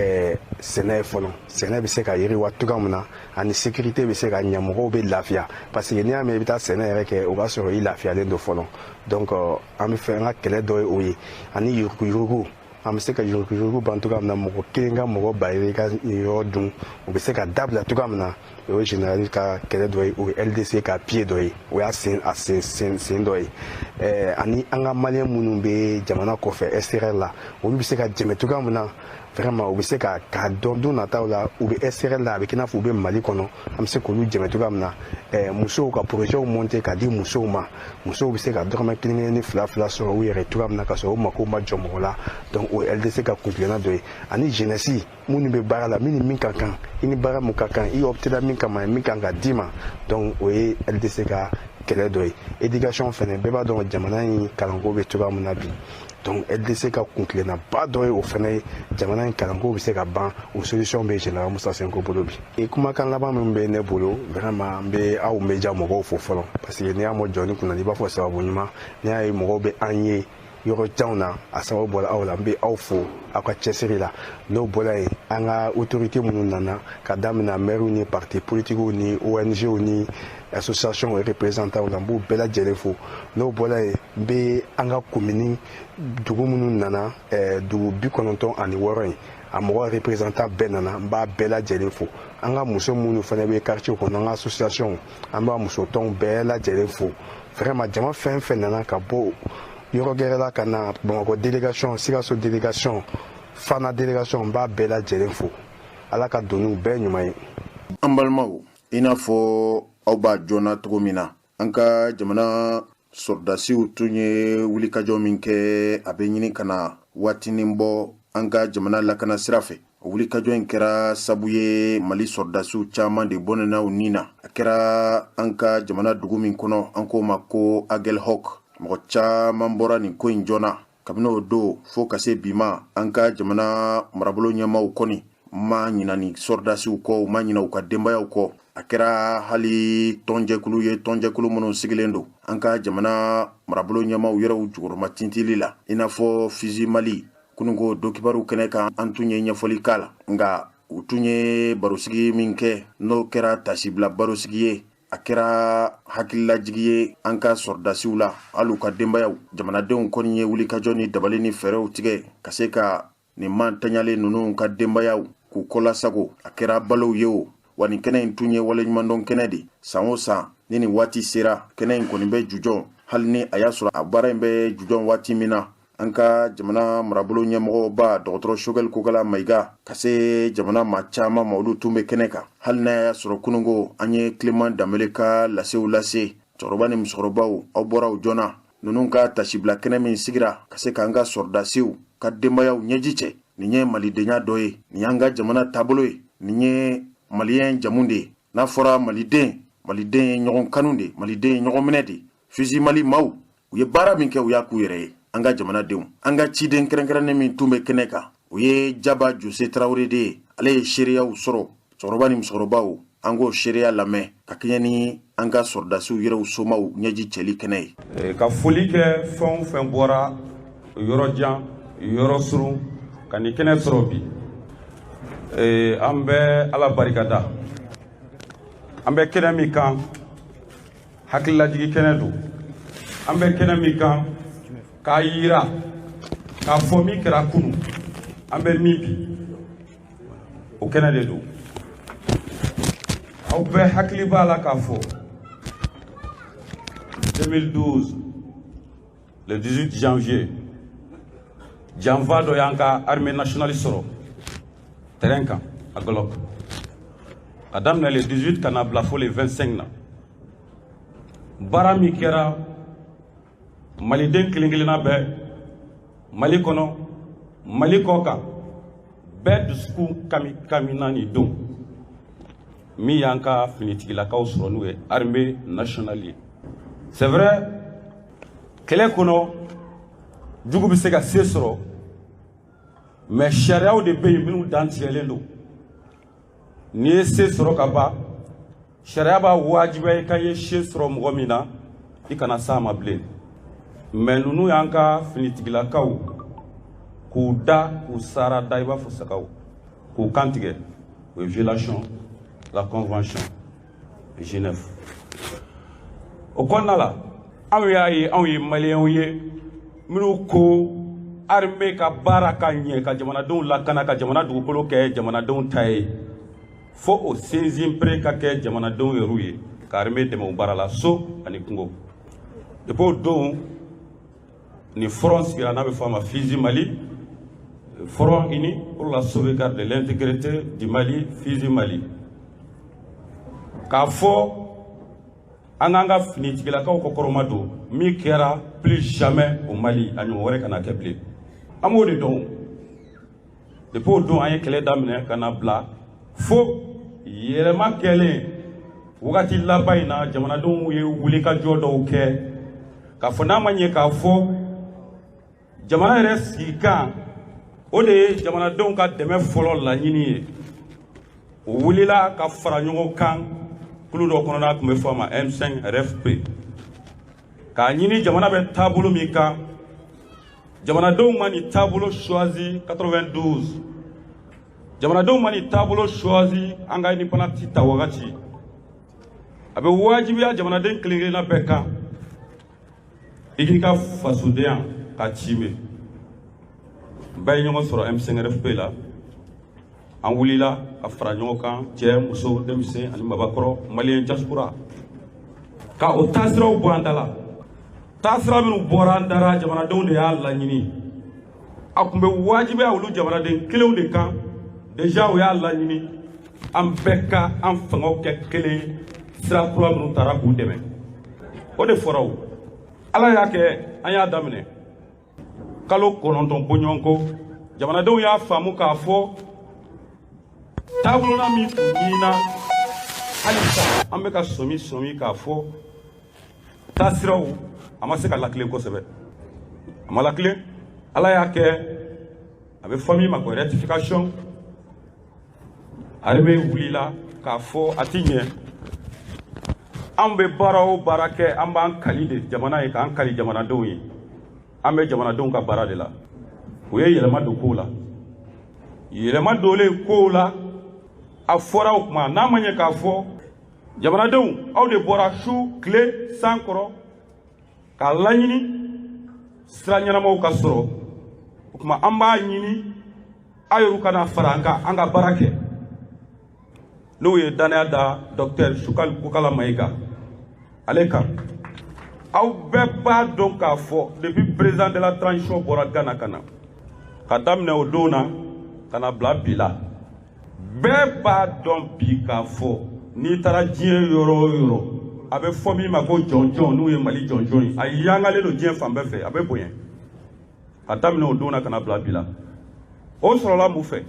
sɛnɛ ye fɔlɔ. Sɛnɛ bɛ se ka yiriwa cogoya min na, ani sécurité bɛ se ka ɲɛ, mɔgɔw bɛ lafiya, parce que n'i y'a mɛn i bɛ taa sɛnɛ yɛrɛ kɛ, o b'a sɔrɔ i lafiyalen don fɔlɔ. Donc an bɛ fɛ an ka kɛlɛ dɔ ye o ye, ani yuruguyurugu, an bɛ se ka yuruguyurugu ban cogoya min na, mɔgɔ kelen ka mɔgɔ ba i ka yɔrɔ dun, o bɛ se ka dabila cogoya min na. O ye général ka kɛlɛ dɔ ye, o ye LDC ka pied dɔ ye, o y'a sen a sen sen sen dɔ ye. Ani an ka maliyɛn minnu bɛ jamana kɔfɛ, extérieur la, olu bɛ se ka dɛmɛ cogoya min na, vraiment u bɛ se ka k'a dɔn don nataw la u bɛ extérieur la, a bɛ k'i n'a fɔ u bɛ Mali kɔnɔ, an bɛ se k'olu dɛmɛ cogoya min na. Musow ka projet monter ka di musow ma, musow bɛ se ka dɔrɔmɛ kelen kelen ni fila fila sɔrɔ u yɛrɛ cogoya min na, ka sɔrɔ u mako ma jɔ mɔgɔ la. Donc o ye LDC ka kuntilenna dɔ ye. Ani jeunesse minnu bɛ baara la, min ni min ka kan, i ni baara mun ka kan, i opté min kama, min kan ka d'i ma, donc o ye LDC ka kɛlɛ dɔ ye. Éducation fɛnɛ, bɛɛ b'a dɔn jamana in kalanko bɛ cogoya min na bi. Donc LDC ka kuntilennaba dɔ ye o fɛnɛ ye, jamana in kalanko bɛ se ka ban, o solution bɛ général Musa Senko bolo bi. Kumakan laban min bɛ ne bolo, vraiment n bɛ aw média mɔgɔw fo fɔlɔ, parce que n'i y'a mɔ jɔnni kunna, i b'a fɔ sababu ɲuman. N'i y'a ye mɔgɔw bɛ an ye yɔrɔ janw na, a sababu bɔra aw la. N bɛ aw fo aw ka cɛsiri la. N'o bɔra yen, an ka autorité minnu nana, ka daminɛ maires ni parti politiques ni ONG ni association représentants la, n b'u bɛɛ lajɛlen fo. N'o bɔra yen, n bɛ an ka commune dugu minnu nana, dugu 96 in, a mɔgɔ représentant bɛɛ nana, n b'a bɛɛ lajɛlen fo. An ka muso minnu fana bɛ quartier kɔnɔ, an ka association, an b'a musotɔnw bɛɛ lajɛlen fo. Vraiment, jama fɛn fɛn nana ka bɔ yɔrɔ gɛrɛ la ka na, Bamakɔ délégation, Sikaso délégation, Fana délégation, n b'a bɛɛ lajɛlen fo. Ala ka doniw bɛɛ ɲuman ye. An balimaw, i n'a fɔ aw b'a joona cogo min na, an ka jamana sɔrɔdasiw tun ye wulikajɔ min kɛ, a bɛ ɲini ka na waatinin bɔ an ka jamana lakana sira fɛ. O wulikajɔ in kɛra sabu ye, Mali sɔrɔdasiw caman de bɔnɛna u nin na. A kɛra an ka jamana dugu min kɔnɔ, an k'o ma ko Aguelhok. Mɔgɔ caman bɔra nin ko in joona. Kabini o don fo ka se bi ma, an ka jamana marabolo ɲɛmaw kɔni ma ɲina ni sɔrɔdasiw kɔ, u ma ɲina u ka denbayaw kɔ. A kɛra hali tɔnjɛkulu ye, tɔnjɛkulu minnu sigilen don an ka jamana marabolo ɲɛmaw yɛrɛw jukɔrɔma tintili la, i n'a fɔ Fisi Mali. Kununko donkibaru kɛnɛ kan, an tun ye ɲɛfɔli k'a la. Nka u tun ye barosigi min kɛ, n'o kɛra tasibila barosigi ye, a kɛra hakililajigi ye an ka sɔrɔdasiw la, hali u ka denbayaw. Jamanadenw kɔni ye wulikajɔ ni dabali ni fɛɛrɛw tigɛ ka se ka nin mantanyalen ninnu ka denbayaw k'u kɔlasago, a kɛra balow ye o. Wa nin kɛnɛ in tun ye waleɲumandɔn kɛnɛ de. San o san ni nin waati sera, kɛnɛ in kɔni bɛ jujɔn. Hali ni a y'a sɔrɔ a baara in bɛ jujɔn waati min na, An ka jamana marabolo ɲɛmɔgɔba dɔgɔtɔrɔ Choguel Kokala Mayiga ka se jamana maa caman ma, olu tun bɛ kɛnɛ kan. Hali n'a y'a sɔrɔ kununko an ye Clément Danbele ka lasew lase, cɛkɔrɔba ni musokɔrɔbaw, aw bɔra u joona. Ninnu ka tasibila kɛnɛ min sigira ka se k'an ka sɔrɔdasiw ka denbayaw ɲɛji cɛ, nin ye malidenya dɔ ye, nin y'an ka jamana taabolo ye, nin ye maliyɛn jamu de ye. N'a fɔra maliden, maliden ye ɲɔgɔn kanu de, maliden ye ɲɔgɔn minɛ de. Fusil Mali maaw, u ye baara min kɛ, u y'a k'u yɛrɛ ye. An ka jamanadenw, an ka ciden kɛrɛnkɛrɛnnen min tun bɛ kɛnɛ kan, o ye Jaba Jose Tarawele de ye. Ale ye seereyaw sɔrɔ. Cɛkɔrɔba ni musokɔrɔbaw, an k'o seereya lamɛn ka kɛɲɛ ni an ka sɔrɔdasiw yɛrɛw somaw ɲɛji cɛli kɛnɛ ye. Ka foli kɛ fɛn o fɛn bɔra yɔrɔ jan, yɔrɔ surun ka nin kɛnɛ sɔrɔ bi, an bɛ Ala barikada. An bɛ kɛnɛ min kan, hakililajigi kɛnɛ don. An bɛ kɛnɛ min kan, k'a yira k'a fɔ min kɛra kunu, an bɛ min bi, o kɛnɛ de don. Aw bɛɛ hakili b'a la k'a fɔ 2012, le 18 janvier, janfa dɔ y'an ka armée nationale sɔrɔ terrain kan a Golok, ka daminɛ le 18 ka na bila fo le 25 na. Baara min kɛra, maliden kelen kelenna bɛɛ, Mali kɔnɔ, Mali kɔ kan, bɛɛ dusukun kami kamina nin don min y'an ka finitigilakaw sɔrɔ, n'u ye armée nationale ye. C'est vrai, kɛlɛ kɔnɔ jugu bɛ se ka se sɔrɔ, mais sariyaw de bɛ yen minnu dantigɛlen don. N'i ye se sɔrɔ ka ban, sariya b'a wajibiya i ka ye se sɔrɔ mɔgɔ min na, i kana s'a ma bilen. Mais ninnu y'an ka finitigilakaw k'u da, k'u sara da i b'a fɔ sagaw, k'u kan tigɛ, o ye violation la convention de Genève. O kɔnɔna la, anw y'a ye, anw ye maliyɛnw ye minnu ko armée ka baara ka ɲɛ, ka jamanadenw lakana, ka jamana dugukolo kɛ jamanadenw ta ye, fo o sinsinbere ka kɛ jamanadenw yɛrɛw ye, ka armée dɛmɛ o baara la so ani kungo. Depuis o don, ni front sigira, n'a bɛ fɔ a ma FUSI Mali, Front uni pour la sauvegarde de l'intégrité du Mali, FUSI Mali, k'a fɔ an k'an ka finitigilakaw kɔkɔrɔma don. Min kɛra, plus jamais au Mali, a ɲɔgɔn wɛrɛ kana kɛ bilen. An b'o de dɔn. Depuis o don, an ye kɛlɛ daminɛ ka na bila fo yɛlɛma kɛlen wagati laban in na. Jamanadenw ye wulikajɔ dɔw kɛ k'a fɔ n'a ma ɲɛ k'a fɔ jamana yɛrɛ sigikan, o de ye jamanadenw ka dɛmɛ fɔlɔ laɲini ye. O wulila ka fara ɲɔgɔn kan kulu dɔ kɔnɔ, n'a tun bɛ fɔ a ma M5 RFP, k'a ɲini jamana bɛ taabolo min kan. Jamanadenw ma nin taabolo choisi 92, jamanadenw ma nin taabolo choisi an ka indépendance ta wagati. A bɛ wajibiya jamanaden kelen kelenna bɛɛ kan, i k'i ka fasodenya ka tiime. Bɛɛ ye ɲɔgɔn sɔrɔ M5 RFP la. An wulila ka fara ɲɔgɔn kan, cɛ, muso, denmisɛn ani mabakɔrɔ, maliyɛn diaspora, ka o taasiraw bɔ an da la. Taasira minnu bɔra an da la, jamanadenw de y'a laɲini. A tun bɛ wajibiya olu jamanaden kelenw de kan. Déjà o y'a laɲini, an bɛɛ ka an fangaw kɛ kelen, sira kura minnu taara k'u dɛmɛ, o de fɔra. O Ala y'a kɛ, an y'a daminɛ kalo 9 bɔɲɔgɔnko, jamanadenw y'a faamu k'a fɔ taabolona min tun ɲinina, halisa an bɛ ka sɔmi sɔmi k'a fɔ taasiraw a ma se ka lakilen kosɛbɛ, a ma lakilen. Ala y'a kɛ, a bɛ fɔ min ma ko rectification. Armée wulila k'a fɔ a ti ɲɛ. Anw bɛ baara o baara kɛ, an b'an kali de jamana ye, k'an kali jamanadenw ye. An bɛ jamanadenw ka baara de la. O ye yɛlɛma don kow la. Yɛlɛma donlen kow la, a fɔra o kuma n'a ma ɲɛ k'a fɔ jamanadenw, aw de bɔra su tile san kɔrɔ k'a laɲini sira ɲɛnamaw ka sɔrɔ. O tuma, an b'a ɲini aw yɛrɛw ka na fara an kan, an ka baara kɛ. N'o ye danaya da docteur Choguel Kokalla Maïga ale kan. Aw bɛɛ b'a dɔn k'a fɔ depuis président de la transition bɔra Ghana ka na, ka daminɛ o don na ka na bila bi la, bɛɛ b'a dɔn bi k'a fɔ n'i taara diɲɛ yɔrɔ o yɔrɔ, a bɛ fɔ min ma ko jɔnjɔn, n'o ye Mali jɔnjɔn ye, a yangalen don diɲɛ fan bɛɛ fɛ, a bɛ bonya. Ka daminɛ o don na ka na bila bi la, o sɔrɔla mun fɛ?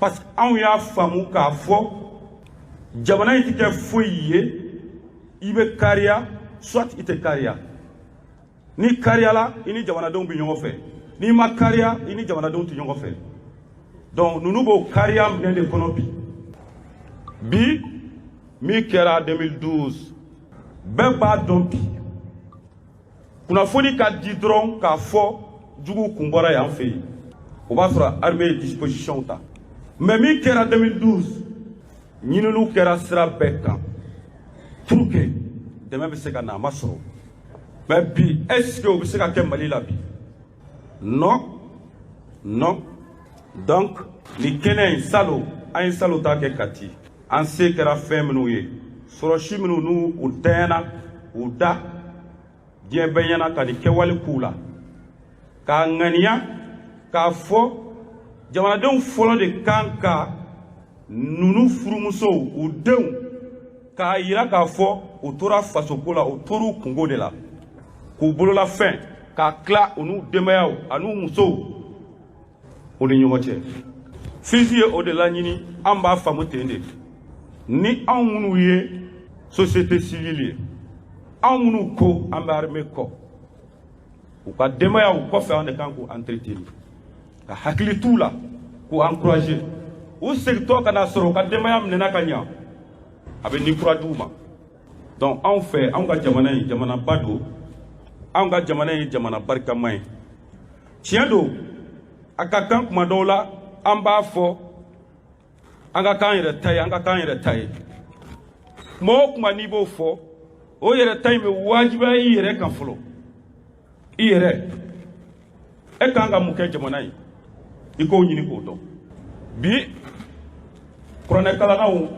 Parce que anw y'a faamu k'a fɔ jamana in tɛ kɛ foyi ye, i bɛ kariya soit i tɛ kariya. N'i kariyala, i ni jamanadenw bɛ ɲɔgɔn fɛ. N'i ma kariya, i ni jamanadenw tɛ ɲɔgɔn fɛ. Donc ninnu b'o kariya minɛn de kɔnɔ bi. Bi min kɛra 2012, bɛɛ b'a dɔn bi, kunnafoni ka di dɔrɔn k'a fɔ juguw kun bɔra yan fɛ yen, o b'a sɔrɔ armée ye disposition ta. Mais min kɛra 2012, ɲininiw kɛra sira bɛɛ kan pour que dɛmɛ bɛ se ka na, a ma sɔrɔ. Mais bi, est ce que o bɛ se ka kɛ Mali la bi? Non, non. Donc nin kɛnɛ in, salon an ye salon ta kɛ Kati, an se kɛra fɛn minnu ye, sɔrɔsi minnu n'u u dɛɲɛna u da diɲɛ bɛɛ ɲɛna ka nin kɛwale k'u la, k'a ŋaniya k'a fɔ jamanadenw fɔlɔ de kan ka ninnu furumusow, u denw, k'a yira k'a fɔ u tora fasoko la, u tor'u kungo de la, k'u bololafɛn k'a tila u n'u denbayaw an'u musow o ni ɲɔgɔn cɛ. FUSI ye o de laɲini. An b'a faamu ten de. Ni anw minnu ye société civile ye, anw minnu ko an bɛ armée kɔ, u ka denbayaw kɔfɛ, an de kan k'u entretenir, ka hakili t'u la, k'u encourager. U segintɔ ka n'a sɔrɔ u ka denbaya minɛna ka ɲa, a bɛ ni kura d'u ma. Donc anw fɛ, anw ka jamana in, jamanaba don, anw ka jamana ye jamana barikama ye. Tiɲɛ don, a ka kan kuma dɔw la an b'a fɔ an ka k'an yɛrɛ ta ye, an ka k'an yɛrɛ ta ye. Kuma o kuma n'i b'o fɔ, o yɛrɛ ta in bɛ wajibiya i yɛrɛ kan fɔlɔ. I yɛrɛ, e kan ka mun kɛ jamana ye, i k'o ɲini k'o dɔn. Bi kuranɛkalannaw,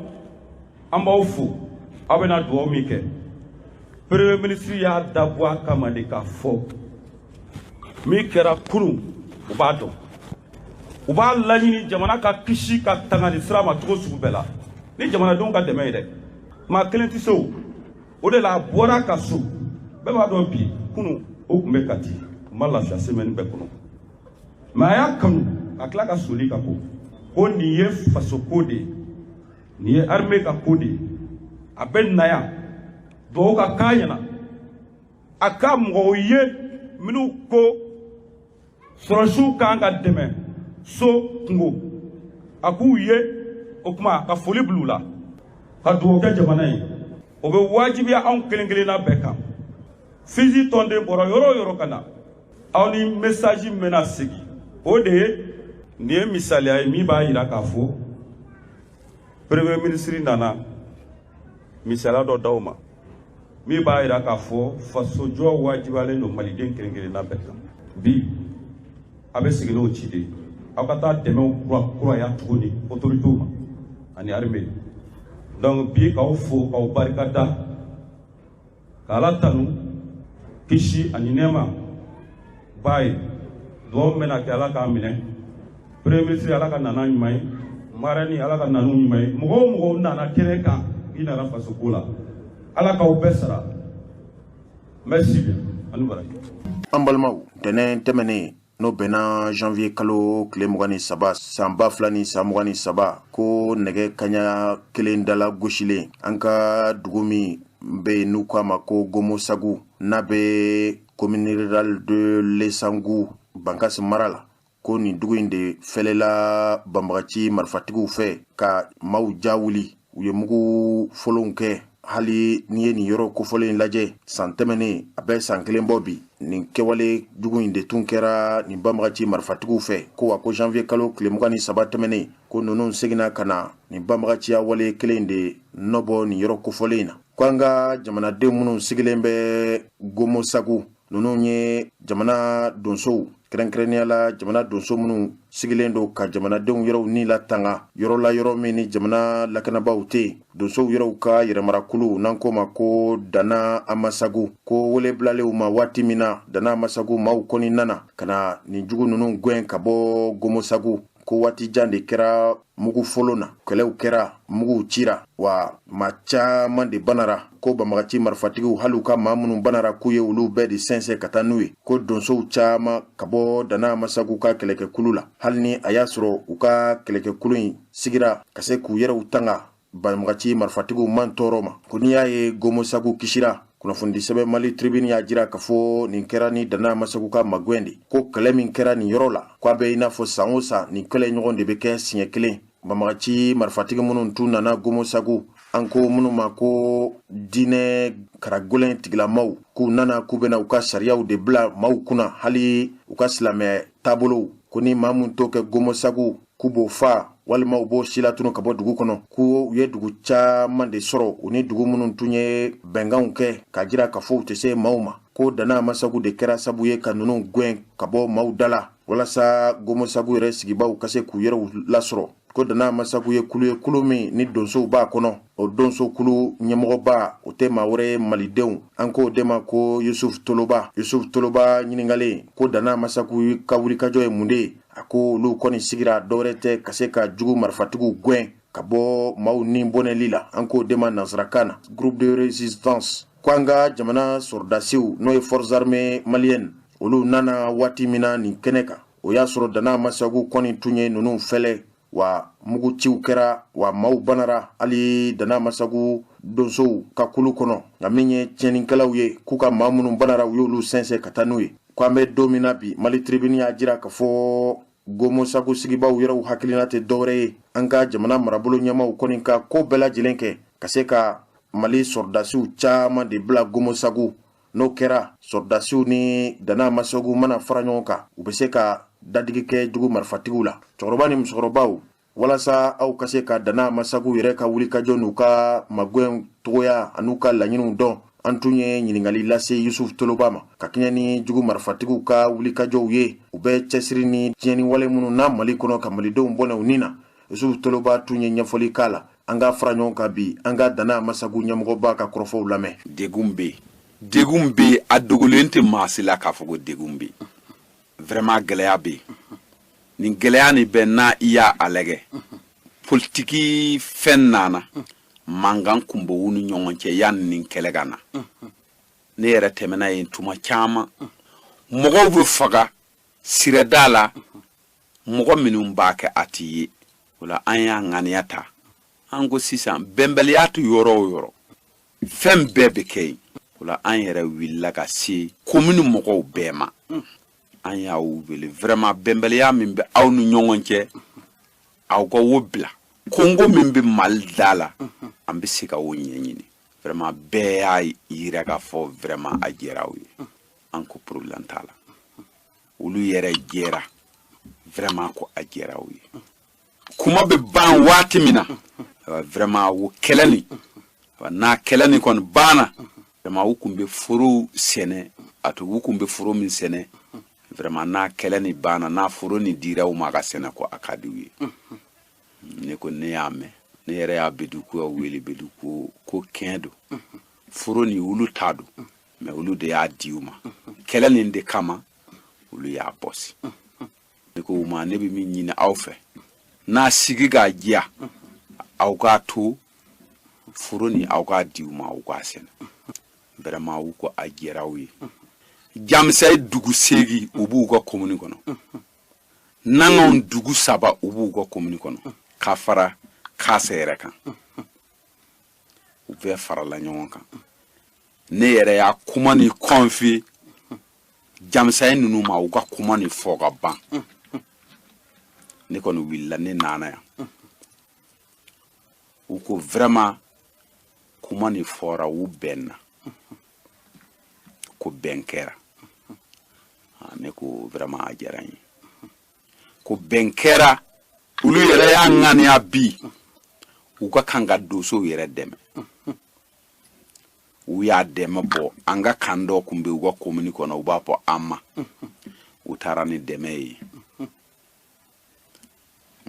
an b'aw fo. Aw bɛna dugawu min kɛ, premier ministre y'a dabɔ a kama de k'a fɔ min kɛra kunun, u b'a dɔn, u b'a laɲini jamana ka kisi ka tanga nin sira ma cogo sugu bɛɛ la ni jamanadenw ka dɛmɛ ye dɛ. Maa kelen tɛ se o. O de la a bɔra ka so, bɛɛ b'a dɔn bi, kunun o tun bɛ Kati, u ma lafiya semaine bɛɛ kɔnɔ. Mais a y'a kanu ka tila ka soli ka ko ko nin ye fasoko de ye, nin ye armée ka ko de ye. A bɛ na yan dugawu ka k'a ɲɛna, a ka mɔgɔw ye minnu ko sɔrɔsiw kan ka dɛmɛ so kungo, a k'u ye o kuma ka foli bila u la, ka dugawu kɛ jamana ye. O bɛ wajibiya anw kelen kelenna bɛɛ kan. FUSI tɔnden bɔra yɔrɔ o yɔrɔ ka na, aw ni message min bɛna segin, o de ye nin ye misaliya ye min b'a yira k'a fɔ premier ministre nana misaliya dɔ d'aw ma min b'a yira k'a fɔ fasojɔ wajibiyalen don maliden kelen kelenna bɛɛ kan. Bi a bɛ segin n'o ci de ye, aw ka taa dɛmɛw kura kuraya tuguni autorités ma ani armée. Donc bi, k'aw fo, k'aw barika da, k'Ala tanu, kisi ani nɛɛma b'a ye. Dugawu min bɛna kɛ, Ala k'a minɛ. Premier ministre, Ala ka nana ɲuman ye. Marraine, Ala ka nanu ɲuman ye. Mɔgɔ o mɔgɔ nana kɛnɛ kan, i nana fasoko la, Ala k'aw bɛɛ sara. Merci bien, ani baraji. An balimaw, ntɛnɛn tɛmɛnen, n'o bɛnna janvier kalo tile 23 san 2023, ko nɛgɛ kaɲa 1 dala gosilen, an ka dugu min bɛ yen n'u k'a ma ko Gomosagu, n'a bɛ commune rurale de Lesangu, Bankasi mara la, ko nin dugu in de fɛlɛla banbagaci marifatigiw fɛ ka maaw ja wuli. U ye mugu fɔlɔw kɛ. Hali n'i ye nin yɔrɔ kofɔlen lajɛ, san tɛmɛnen, a bɛ san kelen bɔ bi, nin kɛwale jugu in de tun kɛra nin banbagaci marifatigiw fɛ. Ko wa ko janvier kalo tile 23 tɛmɛnen, ko ninnu seginna ka na nin banbagaciya wale kelen de nɔbɔ nin yɔrɔ kofɔlen in na. Ko an ka jamanaden minnu sigilen bɛ Gomosagu, ninnu ye jamana donsow. Kɛrɛnkɛrɛnnenya la, jamana donso minnu sigilen don ka jamanadenw yɛrɛw ni latanga yɔrɔ la, yɔrɔ min ni jamana lakanabaaw tɛ yen, donsow yɛrɛw ka yɛrɛmarakulu n'an k'o ma ko Dana Amasagu, ko wele bilalenw ma waati min na, Dana Amasagu maaw kɔni nana ka na nin jugu ninnu gɛn ka bɔ Gomosagu. Ko waati jan de kɛra mugu folon na, kɛlɛw kɛra, muguw cira, wa maa caman de banara. Ko banbagaci marifatigiw, hali u ka maa minnu banara, k'u ye olu bɛɛ de sɛnsɛn ka taa n'u ye. Ko donsow caman ka bɔ Dana Amasagu ka kɛlɛkɛkulu la, hali ni a y'a sɔrɔ u ka kɛlɛkɛkulu in sigira ka se k'u yɛrɛw tanga banbagaci marifatigiw man tɔɔrɔ ma, ko n'i y'a ye Gomosagu kisira, kunnafonidi sɛbɛn Mali Tribune y'a jira k'a fɔ nin kɛra ni Dana Amasagu ka magwɛn de. Ko kɛlɛ min kɛra nin yɔrɔ la, ko a bɛ i n'a fɔ san o san nin kɛlɛ ɲɔgɔn de bɛ kɛ siɲɛ kelen. Banbagaci marifatigi minnu tun nana Gomosagu, an ko minnu ma ko diinɛ karagɛlɛn tigilamaw, k'u nana k'u bɛna u ka sariyaw de bila maaw kunna, hali u ka silamɛ taabolow, ko ni maa min t'o kɛ Gomosagu, k'u b'o fa walima u b'o silatunu ka bɔ dugu kɔnɔ. Ko u ye dugu caman de sɔrɔ, u ni dugu minnu tun ye bɛnkanw kɛ k'a jira k'a fɔ u tɛ se maaw ma. Ko Dana Amasagu de kɛra sabu ye ka ninnu gɛn ka bɔ maaw da la, walasa Gomosagu yɛrɛ sigibaw ka se k'u yɛrɛw lasɔrɔ. Ko Dana Amasagu ye kulu ye, kulu min ni donsow b'a kɔnɔ. O donso kulu ɲɛmɔgɔba, o tɛ maa wɛrɛ ye malidenw, an k'o de ma ko Yusuf Toloba. Yusuf Toloba ɲininkalen ko Dana Amasagu ka wulikajɔ ye mun de ye, a ko olu kɔni sigira dɔwɛrɛ tɛ ka se ka jugu marifatigiw gɛn ka bɔ maaw ni bɔnɛli la, an k'o de ma nansarakan na groupe de résistance. Ko an ka jamana sɔrɔdasiw, n'o ye forces armées maliennes, olu nana waati min na nin kɛnɛ kan, o y'a sɔrɔ Dana Amasagu kɔni tun ye ninnu fɛlɛ, wa muguciw kɛra, wa maaw banara, hali Dana Amasagu donsow ka kulu kɔnɔ. Nka min ye tiɲɛnikɛlaw ye, k'u ka maa minnu banara, u y'olu sɛnsɛn ka taa n'u ye. Ko an bɛ don min na bi, Mali Tribune y'a jira k'a fɔ Gomosagu sigibaw yɛrɛw hakilina tɛ dɔwɛrɛ ye, an ka jamana marabolo ɲɛmaw kɔni ka ko bɛɛ lajɛlen kɛ ka se ka Mali sɔrɔdasiw caman de bila Gomosagu. N'o kɛra, sɔrɔdasiw ni Dana Amasagu mana fara ɲɔgɔn kan, u bɛ se ka dadigi kɛ jugu marifatigiw la. Cɛkɔrɔba ni musokɔrɔbaw, walasa aw ka se ka Dana Amasagu yɛrɛ ka wulikajɔ n'u ka magwɛn togoya an'u ka laɲiniw dɔn, an tun ye ɲininkali lase Yusuf Toloba ma ka kɛɲɛ ni jugu marifatigiw ka wulikajɔw ye, u bɛ cɛsiri ni tiɲɛni wale minnu na Mali kɔnɔ ka malidenw bɔnɛ u ni na. Yusuf Toloba tun ye ɲɛfɔli k'a la. An ka fara ɲɔgɔn kan bi, an ka Dana Amasagu ɲɛmɔgɔba ka kɔrɔfɔw lamɛn. Degun bɛ yen, degun bɛ yen, a dogolen tɛ maa si la k'a fɔ ko degun bɛ yen. Vraiment, gɛlɛya bɛ yen. Nin gɛlɛya nin bɛɛ n'a i y'a a lajɛ, politiki fɛn nana, mankan kun bɛ u ni ɲɔgɔn cɛ yanni nin kɛlɛ ka na. Ne yɛrɛ tɛmɛna yen tuma caman, mɔgɔw bɛ faga sirada la, mɔgɔ minnu b'a kɛ a t'i ye. O la, an y'a ŋaniya ta, an ko sisan bɛnbaliya tɛ yɔrɔ o yɔrɔ, fɛn bɛɛ bɛ kɛ yen. O la, an yɛrɛ wulila ka se komini mɔgɔw bɛɛ ma, an y'a wele vraiment, bɛnbaliya min bɛ aw ni ɲɔgɔn cɛ, aw ka wo bila. Kongo min bɛ Mali da la, an bɛ se ka o ɲɛɲini. Vraiment, bɛɛ y'a yira k'a fɔ vraiment a diyara aw ye. An ko problème t'a la, olu yɛrɛ jɛra vraiment ko a diyara aw ye. Kuma bɛ ban waati min na, vraiment o kɛlɛ nin, n'a kɛlɛ nin kɔni banna, vraiment u kun bɛ foro sɛnɛ, a to u kun bɛ foro min sɛnɛ, vraiment n'a kɛlɛ nin banna, n'a foro nin dira u ma ka sɛnɛ, ko a ka di u ye. Ne ko ne y'a mɛn, ne yɛrɛ y'a Bedukuya wele. Bedu ko ko kɛn don, foro nin olu ta don, mais olu de y'a di u ma kɛlɛ nin de kama, olu y'a bɔsi. Ne ko u ma, ne bɛ min ɲini aw fɛ, n'a sigi k'a diya, aw k'a to foro nin, aw k'a di u ma, u k'a sɛnɛ. Vraiment, u ko a diyara u ye. Jamisayi dugu 8, u b'u ka komini kɔnɔ. Nanganw dugu 3, u b'u ka komini kɔnɔ, ka fara Kase yɛrɛ kan. U bɛɛ farala ɲɔgɔn kan. Ne yɛrɛ y'a kuma ni confier Jamisayi ninnu ma, u ka kuma ni fɔ ka ban, ne kɔni wulila, ne nana yan. U ko vraiment kuma ni fɔra, u bɛnna, ko bɛn kɛra. Ne ko vraiment a diyara n ye ko bɛn kɛra. Olu yɛrɛ y'a ŋaniya bi, u ka kan ka donsow yɛrɛ dɛmɛ. U y'a dɛmɛ bɔ an ka kan dɔ kun bɛ u ka komini kɔnɔ, u b'a fɔ an ma. U taara ni dɛmɛ ye.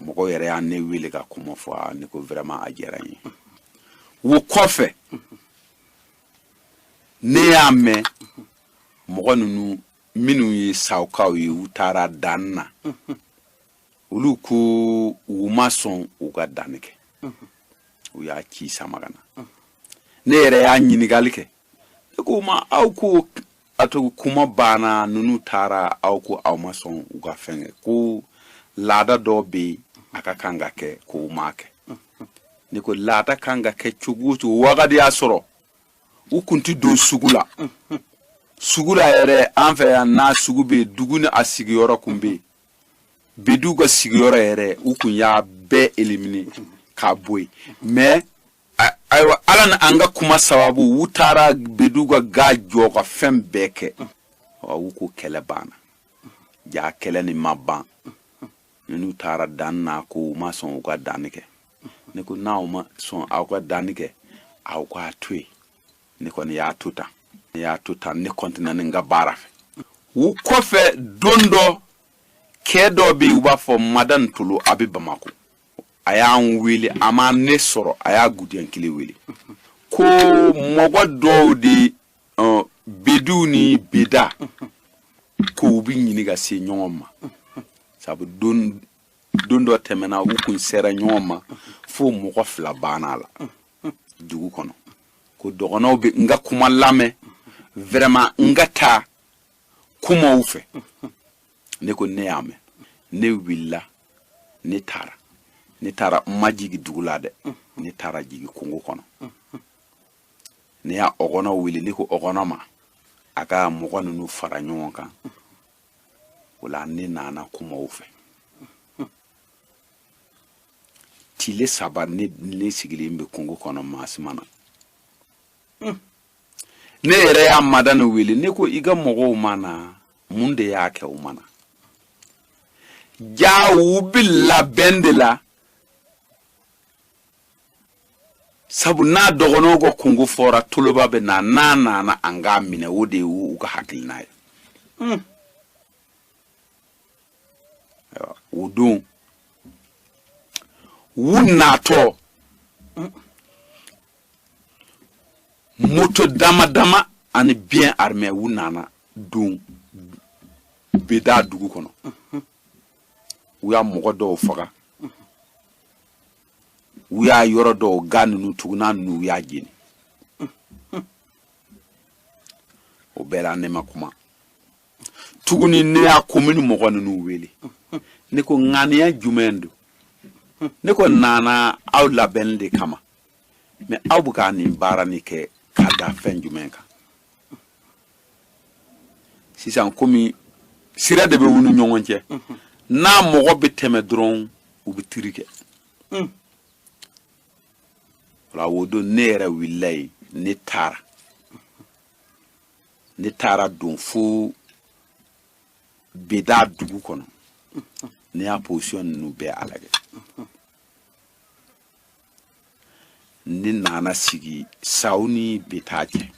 Mɔgɔw yɛrɛ y'a ne wele ka kuma fɔ, ne ko vraiment a diyara n ye. O kɔfɛ, ne y'a mɛn mɔgɔ ninnu minnu ye Sawukaw ye, u taara danni na, olu ko u ma sɔn u ka danni kɛ, u y'a ci sama ka na. Ne yɛrɛ y'a ɲininkali kɛ, ne ko ma aw ko a to kuma banna, ninnu taara, aw ko aw ma sɔn u ka fɛn kɛ, ko laada dɔ bɛ yen a ka kan ka kɛ, ko u m'a kɛ. Ne ko laada kan ka kɛ cogo o cogo, wagati y'a sɔrɔ u kun ti don sugu la. Sugu la yɛrɛ, an fɛ yan n'a sugu bɛ yen, dugu ni a sigiyɔrɔ kun bɛ yen. Beduw ka sigiyɔrɔ yɛrɛ, u kun y'a bɛɛ éliminer k'a bɔ yen. Mais ayiwa, Ala ni an ka kuma sababu, u taara Beduw ka ga jɔ ka fɛn bɛɛ kɛ. U ko kɛlɛ banna. Ja kɛlɛ nin ma ban. Ninnu taara danni na, ko u ma sɔn u ka danni kɛ. Ne ko n'aw ma sɔn aw ka danni kɛ, aw k'a to yen. Ne kɔni y'a to tan, ne y'a to tan, ne kɔntinɛ ni n ka baara fɛ. U kɔfɛ, don dɔ, kɛ dɔ bɛ yen, u b'a fɔ Madani Tolo, a bɛ Bamakɔ. A y'an wele, a ma ne sɔrɔ, a y'a gudiyɛn kelen wele ko mɔgɔ dɔw de, Beduw ni Beda, ko u bɛ ɲini ka se ɲɔgɔn ma, sabu don dɔ tɛmɛna, u kun sera ɲɔgɔn ma fo mɔgɔ 2 banna a la dugu kɔnɔ, ko dɔgɔnɔw bɛ n ka kuma lamɛn, vraiment n ka taa kumaw fɛ. Ne ko ne y'a mɛn. Ne wulila, ne taara, ne taara, n ma jigin dugu la dɛ, ne taara jigin kungo kɔnɔ. Ne y'a ɔgɔnɔ wele, ne ko ɔgɔnɔ ma a ka mɔgɔ ninnu fara ɲɔgɔn kan. O la ne nana kumaw fɛ. Tile 3 ne sigilen bɛ kungo kɔnɔ, maa si ma na. Ne yɛrɛ y'a Madani wele, ne ko i ka mɔgɔw ma na, mun de y'a kɛ u ma na? Ja u bɛ labɛn de la, sabu n'a dɔgɔnɔw ka kungo fɔra, toloba bɛ na, n'a nana an k'a minɛ, o de y'u ka hakilina ye. Ayiwa, o don u natɔ, moto dama dama ani bien armé, u nana don Beda dugu kɔnɔ. U y'a mɔgɔ dɔw faga, u y'a yɔrɔ dɔw ga ninnu tuguna ninnu, u y'a jeni. O bɛɛ la ne ma kuma tuguni. Ne y'a komini mɔgɔ ninnu wele, ne ko ŋaniya jumɛn don? Ne ko nana aw labɛnni de kama, mais aw bɛ ka nin baara nin kɛ ka da fɛn jumɛn kan? Sisan komi sira de bɛ u ni ɲɔgɔn cɛ, n'a mɔgɔ bɛ tɛmɛ dɔrɔn, u bɛ tiri kɛ. Wala o don ne yɛrɛ wulila yen, ne taara, ne taara don fo Beda dugu kɔnɔ. Ne y'a position ninnu bɛɛ a lajɛ. Ne nana sigi Saw ni Beta cɛ.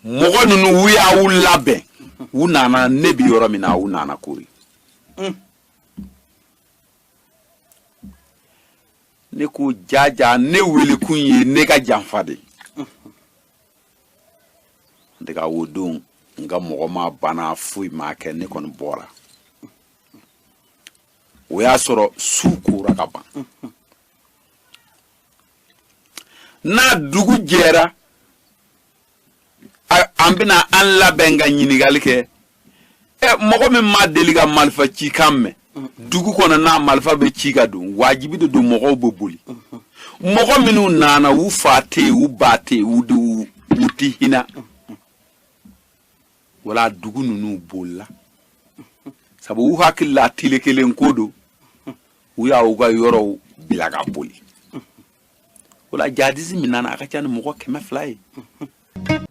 Mɔgɔ ninnu, u y'aw labɛn, u nana ne bi yɔrɔ min na, u nana kori. Ne ko jaja, ne welekun ye ne ka janfa de. N tɛ ka o don n ka mɔgɔ ma bana foyi ma kɛ, ne kɔni bɔra. O y'a sɔrɔ su kora ka ban. N'a dugu jɛra, an bɛna an labɛn ka ɲininkali kɛ. Mɔgɔ min ma deli ka marifa cikan mɛn dugu kɔnɔ, n'a marifa bɛ ci ka don, wajibi de don, mɔgɔw bɛ boli. Mɔgɔ minnu nana, u fa tɛ yen, u ba tɛ yen, u tɛ hinɛ. Wala dugu ninnu bolila, sabu u hakili la tile kelen ko don, u y'aw ka yɔrɔw bila ka boli. O la jadisi min nana, a ka ca ni mɔgɔ 200 ye.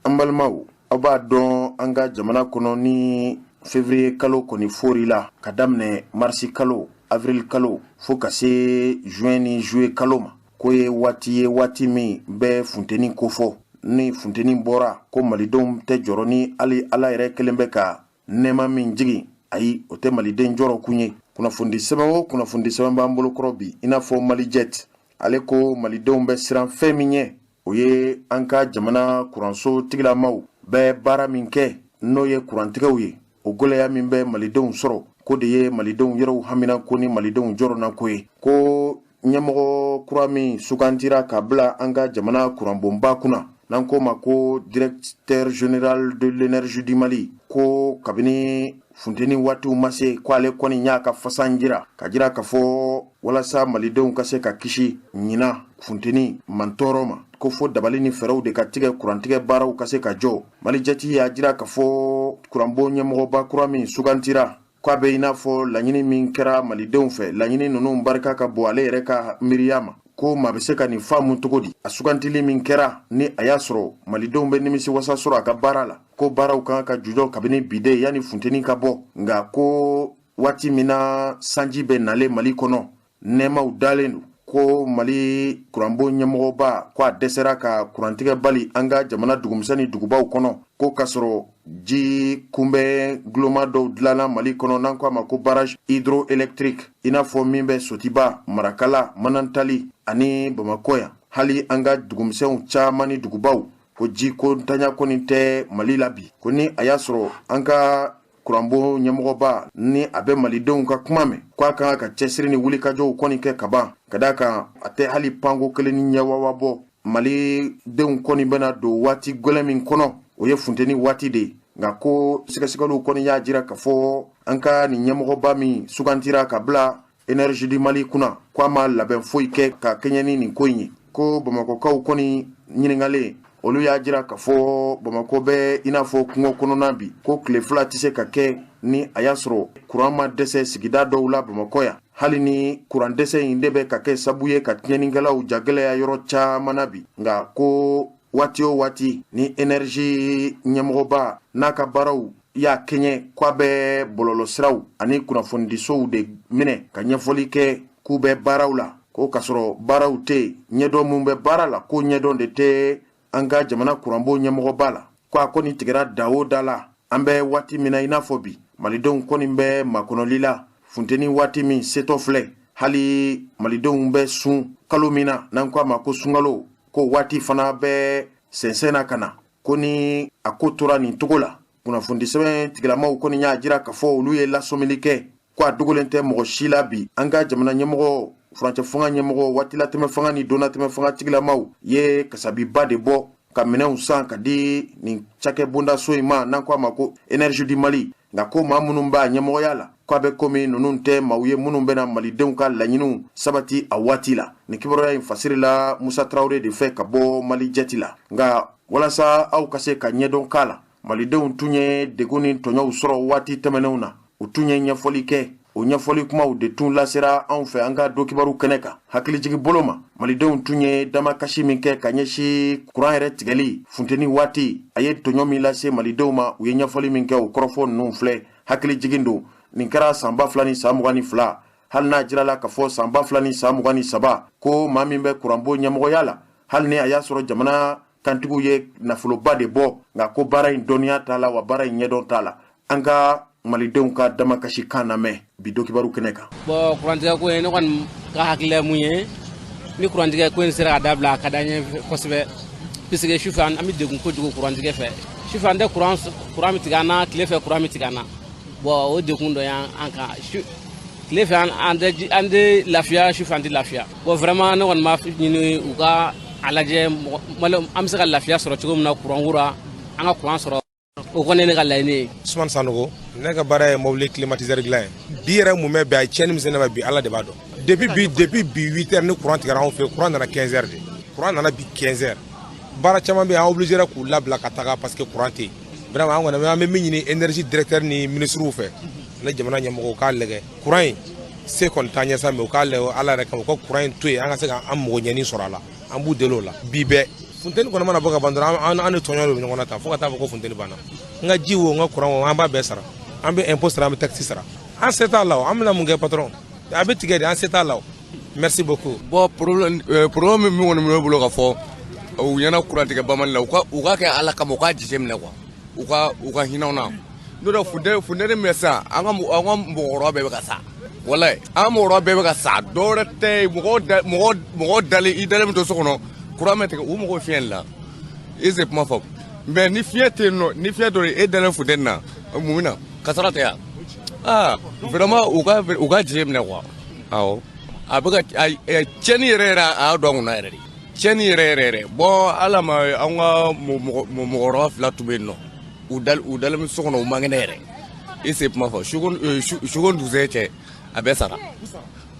An balimaw, aw b'a dɔn an ka jamana kɔnɔ, ni février kalo kɔni fori la, ka daminɛ marisi kalo, avril kalo, fo ka se juin ni juillet kalo ma, k'o ye waati ye, waati min bɛ funteni kofɔ. Ni funteni bɔra, ko malidenw tɛ jɔrɔ ni hali Ala yɛrɛ kelen bɛ ka nɛɛma min jigin. Ayi, o tɛ maliden jɔrɔ kun ye. Kunnafoni sɛbɛn o kunnafoni sɛbɛn b'an bolo kɔrɔ bi, i n'a fɔ Malijet, ale ko malidenw bɛ siran fɛn min ɲɛ, o ye an ka jamana kuranso tigilamaw bɛ baara min kɛ, n'o ye kurantigɛw ye. O gɛlɛya min bɛ malidenw sɔrɔ, ko de ye malidenw yɛrɛw hamina ko ni malidenw jɔrɔna ko ye. Ko ɲɛmɔgɔ kura min sugantira ka bila an ka jamana kuranbonba kunna, n'an ko ma ko directeur général de l'énergie du Mali, ko kabini funteni waatiw ma se, ko ale kɔni y'a ka fasan jira ka jira k'a fɔ walasa malidenw ka se ka kisi ɲina funteni mantɔɔrɔ ma, ko fo dabali ni fɛɛrɛw de ka tigɛ, kurantigɛ baaraw ka se ka jɔ. Malijɛti y'a jira k'a fɔ kuranbon ɲɛmɔgɔba kura min sugantira, k'a bɛ i n'a fɔ laɲini min kɛra malidenw fɛ, laɲini ninnu barika ka bon ale yɛrɛ ka miiriya ma. Ko maa bɛ se ka nin faamu cogo di? A sugantili min kɛra, ni a y'a sɔrɔ malidenw bɛ nimisi wasa sɔrɔ a ka baara la, ko baaraw kan ka jujɔ kabini bi de, yanni funteni ka bɔ. Nka ko waati min na sanji bɛ nalen Mali kɔnɔ, nɛɛmaw dalen don, ko Mali kuranbon ɲɛmɔgɔba ko a dɛsɛra ka kurantigɛ bali an ka jamana dugumisɛn ni dugubaw kɔnɔ, ko k'a sɔrɔ ji kunbɛn guloma dɔw dilanna Mali kɔnɔ, n'an ko a ma ko barrage hydroélectrique, i n'a fɔ min bɛ Sotiba, Marakala, Manantali ani Bamakɔ yan. Hali an ka dugumisɛnw caman ni dugubaw, ko ji ko ntanya kɔni tɛ Mali la bi. Ko ni a y'a sɔrɔ an ka kuranbon ɲɛmɔgɔba, ni a bɛ malidenw ka kuma mɛn, ko a kan ka cɛsiri ni wulikajɔw kɔni kɛ ka ban, ka d'a kan a tɛ hali panko kelen ni ɲɛwawa bɔ. Malidenw kɔni bɛna don waati gwɛlɛn min kɔnɔ, o ye funteni waati de ye. Nka ko sɛgɛsɛgɛliw kɔni y'a jira k'a fɔ an ka nin ɲɛmɔgɔba min sugantira ka bila énergie du Mali kunna, ko a ma labɛn foyi kɛ ka kɛɲɛ ni nin ko in ye. Ko bamakɔkaw kɔni ɲininkalen, olu y'a jira k'a fɔ Bamakɔ bɛ i n'a fɔ kungo kɔnɔna bi, ko tile 2 tɛ se ka kɛ ni a y'a sɔrɔ kuran ma dɛsɛ sigida dɔw la Bamakɔ yan. Hali ni kuran dɛsɛ in de bɛ ka kɛ sabu ye ka tiɲɛnikɛlaw jagɛlɛya yɔrɔ caman na bi. Nka ko waati o waati ni énergie ɲɛmɔgɔba n'a ka baaraw y'a kɛɲɛ, k'a bɛ bɔlɔlɔsiraw ani kunnafonidisow de minɛ ka ɲɛfɔli kɛ k'u bɛ baaraw la, ko k'a sɔrɔ baaraw tɛ yen. Ɲɛdɔn mun bɛ baara la, ko ɲɛdɔn de tɛ an ka jamana kuranbon ɲɛmɔgɔba la. Ko a kɔni tigɛra da o da la, an bɛ waati min na i n'a fɔ bi, malidenw kɔni bɛ makɔnɔli la funteni waati min setɔ filɛ. Hali malidenw bɛ sun kalo min na, n'an ko a ma ko sunkalo, ko waati fana bɛ sɛnsɛn na ka na. Ko ni a ko tora nin cogo la, kunnafoni sɛbɛn tigilamaw kɔni y'a jira k'a fɔ olu ye lasɔmili kɛ, ko a dogolen tɛ mɔgɔ si la bi, an ka jamana ɲɛmɔgɔ, furancɛ fanga ɲɛmɔgɔ, waatilatɛmɛ fanga ni donnatɛmɛ fanga tigilamaw ye kasabiba de bɔ ka minɛnw san ka di nin cakɛbondaso in ma, n'an ko a ma ko énergie du Mali. Nka ko maa minnu b'a ɲɛmɔgɔya la, k'a bɛ komi ninnu tɛ maaw ye minnu bɛna malidenw ka laɲiniw sabati a waati la. Nin kibaruya in fasiri la Musa Tarawele de fɛ ka bɔ Mali Jɛti la. Nka walasa aw ka se ka ɲɛdɔn k'a la, malidenw tun ye degun ni tɔɲɔw sɔrɔ waati tɛmɛnenw na, u tun ye ɲɛfɔli kɛ. O ɲɛfɔli kumaw de tun lasera anw fɛ an ka donkibaru kɛnɛ kan. Hakilijigi bolo ma, malidenw tun ye damakasi min kɛ ka ɲɛsin kuran yɛrɛ tigɛli funteni waati, a ye tɔɲɔ min lase malidenw ma, u ye ɲɛfɔli min kɛ, o kɔrɔfɔ ninnu filɛ. Hakilijigin don, nin kɛra san 2022. Hali n'a jirala k'a fɔ san 2023, ko maa min bɛ kuranbon ɲɛmɔgɔya la, hali ni a y'a sɔrɔ jamana kantigiw ye nafoloba de bɔ, nka ko baara in dɔnniya t'a la, wa baara in ɲɛdɔn t'a la. An ka malidenw ka damakasi kan lamɛn bi donkibaru kɛnɛ kan. Bon, kurantigɛ ko in, ne kɔni ka hakilila mun ye, ni kurantigɛ ko in sera ka dabila, a ka d'an ye kosɛbɛ, puisque sufɛ an bɛ degun kojugu kurantigɛ fɛ. Sufɛ an tɛ kuran, kuran bɛ tigɛ an na. Tile fɛ, kuran bɛ tigɛ an na. Bon, o degun dɔ y'an kan. Tile fɛ an tɛ lafiya, sufɛ an tɛ lafiya. Bon, vraiment, ne kɔni b'a ɲini u ka a lajɛ, an bɛ se ka lafiya sɔrɔ cogo min na kuran ko ra, an ka kuran sɔrɔ. O kɔni ye ne ka laɲini ye. Usumani Sanogo, ne ka baara ye mobili climatiseur dilan ye. Bi yɛrɛ mun bɛ bi, a ye tiɲɛni min se ne ma bi, Ala de b'a dɔn. Depuis bi 8 heures ni courant tigɛra anw fɛ, courant nana 15 heures de. Courant nana bi 15 heures. Baara caman bɛ yen, an obligé k'u labila ka taga parce que courant tɛ yen. Vraiment, an kɔni an bɛ min ɲini énergie directeur ni ministre fɛ, ne jamana ɲɛmɔgɔw k'a lajɛ courant in se kɔni t'an ɲɛ sa, mais u k'a lajɛ Ala yɛrɛ kama, u ka courant in to yen, an ka se k'an mago ɲɛni sɔrɔ a la. An b'u deli o la. Bi bɛɛ funteni kɔni mana bɔ ka ban dɔrɔn, an ni tɔɲɔ de bɛ ɲɔgɔn na tan fo ka taa fɔ ko funteni banna. N ka ji wo, n ka courant wo, an b'a bɛɛ sara. An bɛ impôt sara, an bɛ taxe sara. An se t'a la o, an bɛna mun kɛ, patron? A bɛ tigɛ de, an se t'a la o. Merci beaucoup. Bon, problème min kɔni bɛ ne bolo ka fɔ U ɲɛna kurantigɛ bamani la, u ka kɛ Ala kama, u k'a jateminɛ quoi, u ka hinɛ na. N'o tɛ, funteni min bɛ sisan, an ka mɔgɔkɔrɔba bɛɛ bɛ ka sa. Walayi, an ka mɔgɔkɔrɔba bɛɛ bɛ ka sa. Dɔwɛrɛ tɛ, mɔgɔ dalen, i dalen bɛ to so kɔnɔ, kuran bɛ tigɛ, u mago fiɲɛ de la. E se kuma fɔ, mais ni fiɲɛ tɛ yen nɔ, ni fiɲɛ dɔ e dalen funteni na, mun bɛ na? Kasara tɛ yan? Aa, vraiment, u ka jateminɛ quoi. Awɔ, a bɛ ka tiɲɛni yɛrɛ yɛrɛ, a y'a don an kunna yɛrɛ de, tiɲɛni yɛrɛ yɛrɛ yɛrɛ. Bon, ala ma, an ka mɔgɔkɔrɔba fila tun bɛ yen nɔ, u dalen bɛ so kɔnɔ, u man kɛnɛ yɛrɛ. E se kuma fɔ, suko dugusɛ cɛ, a bɛɛ sara,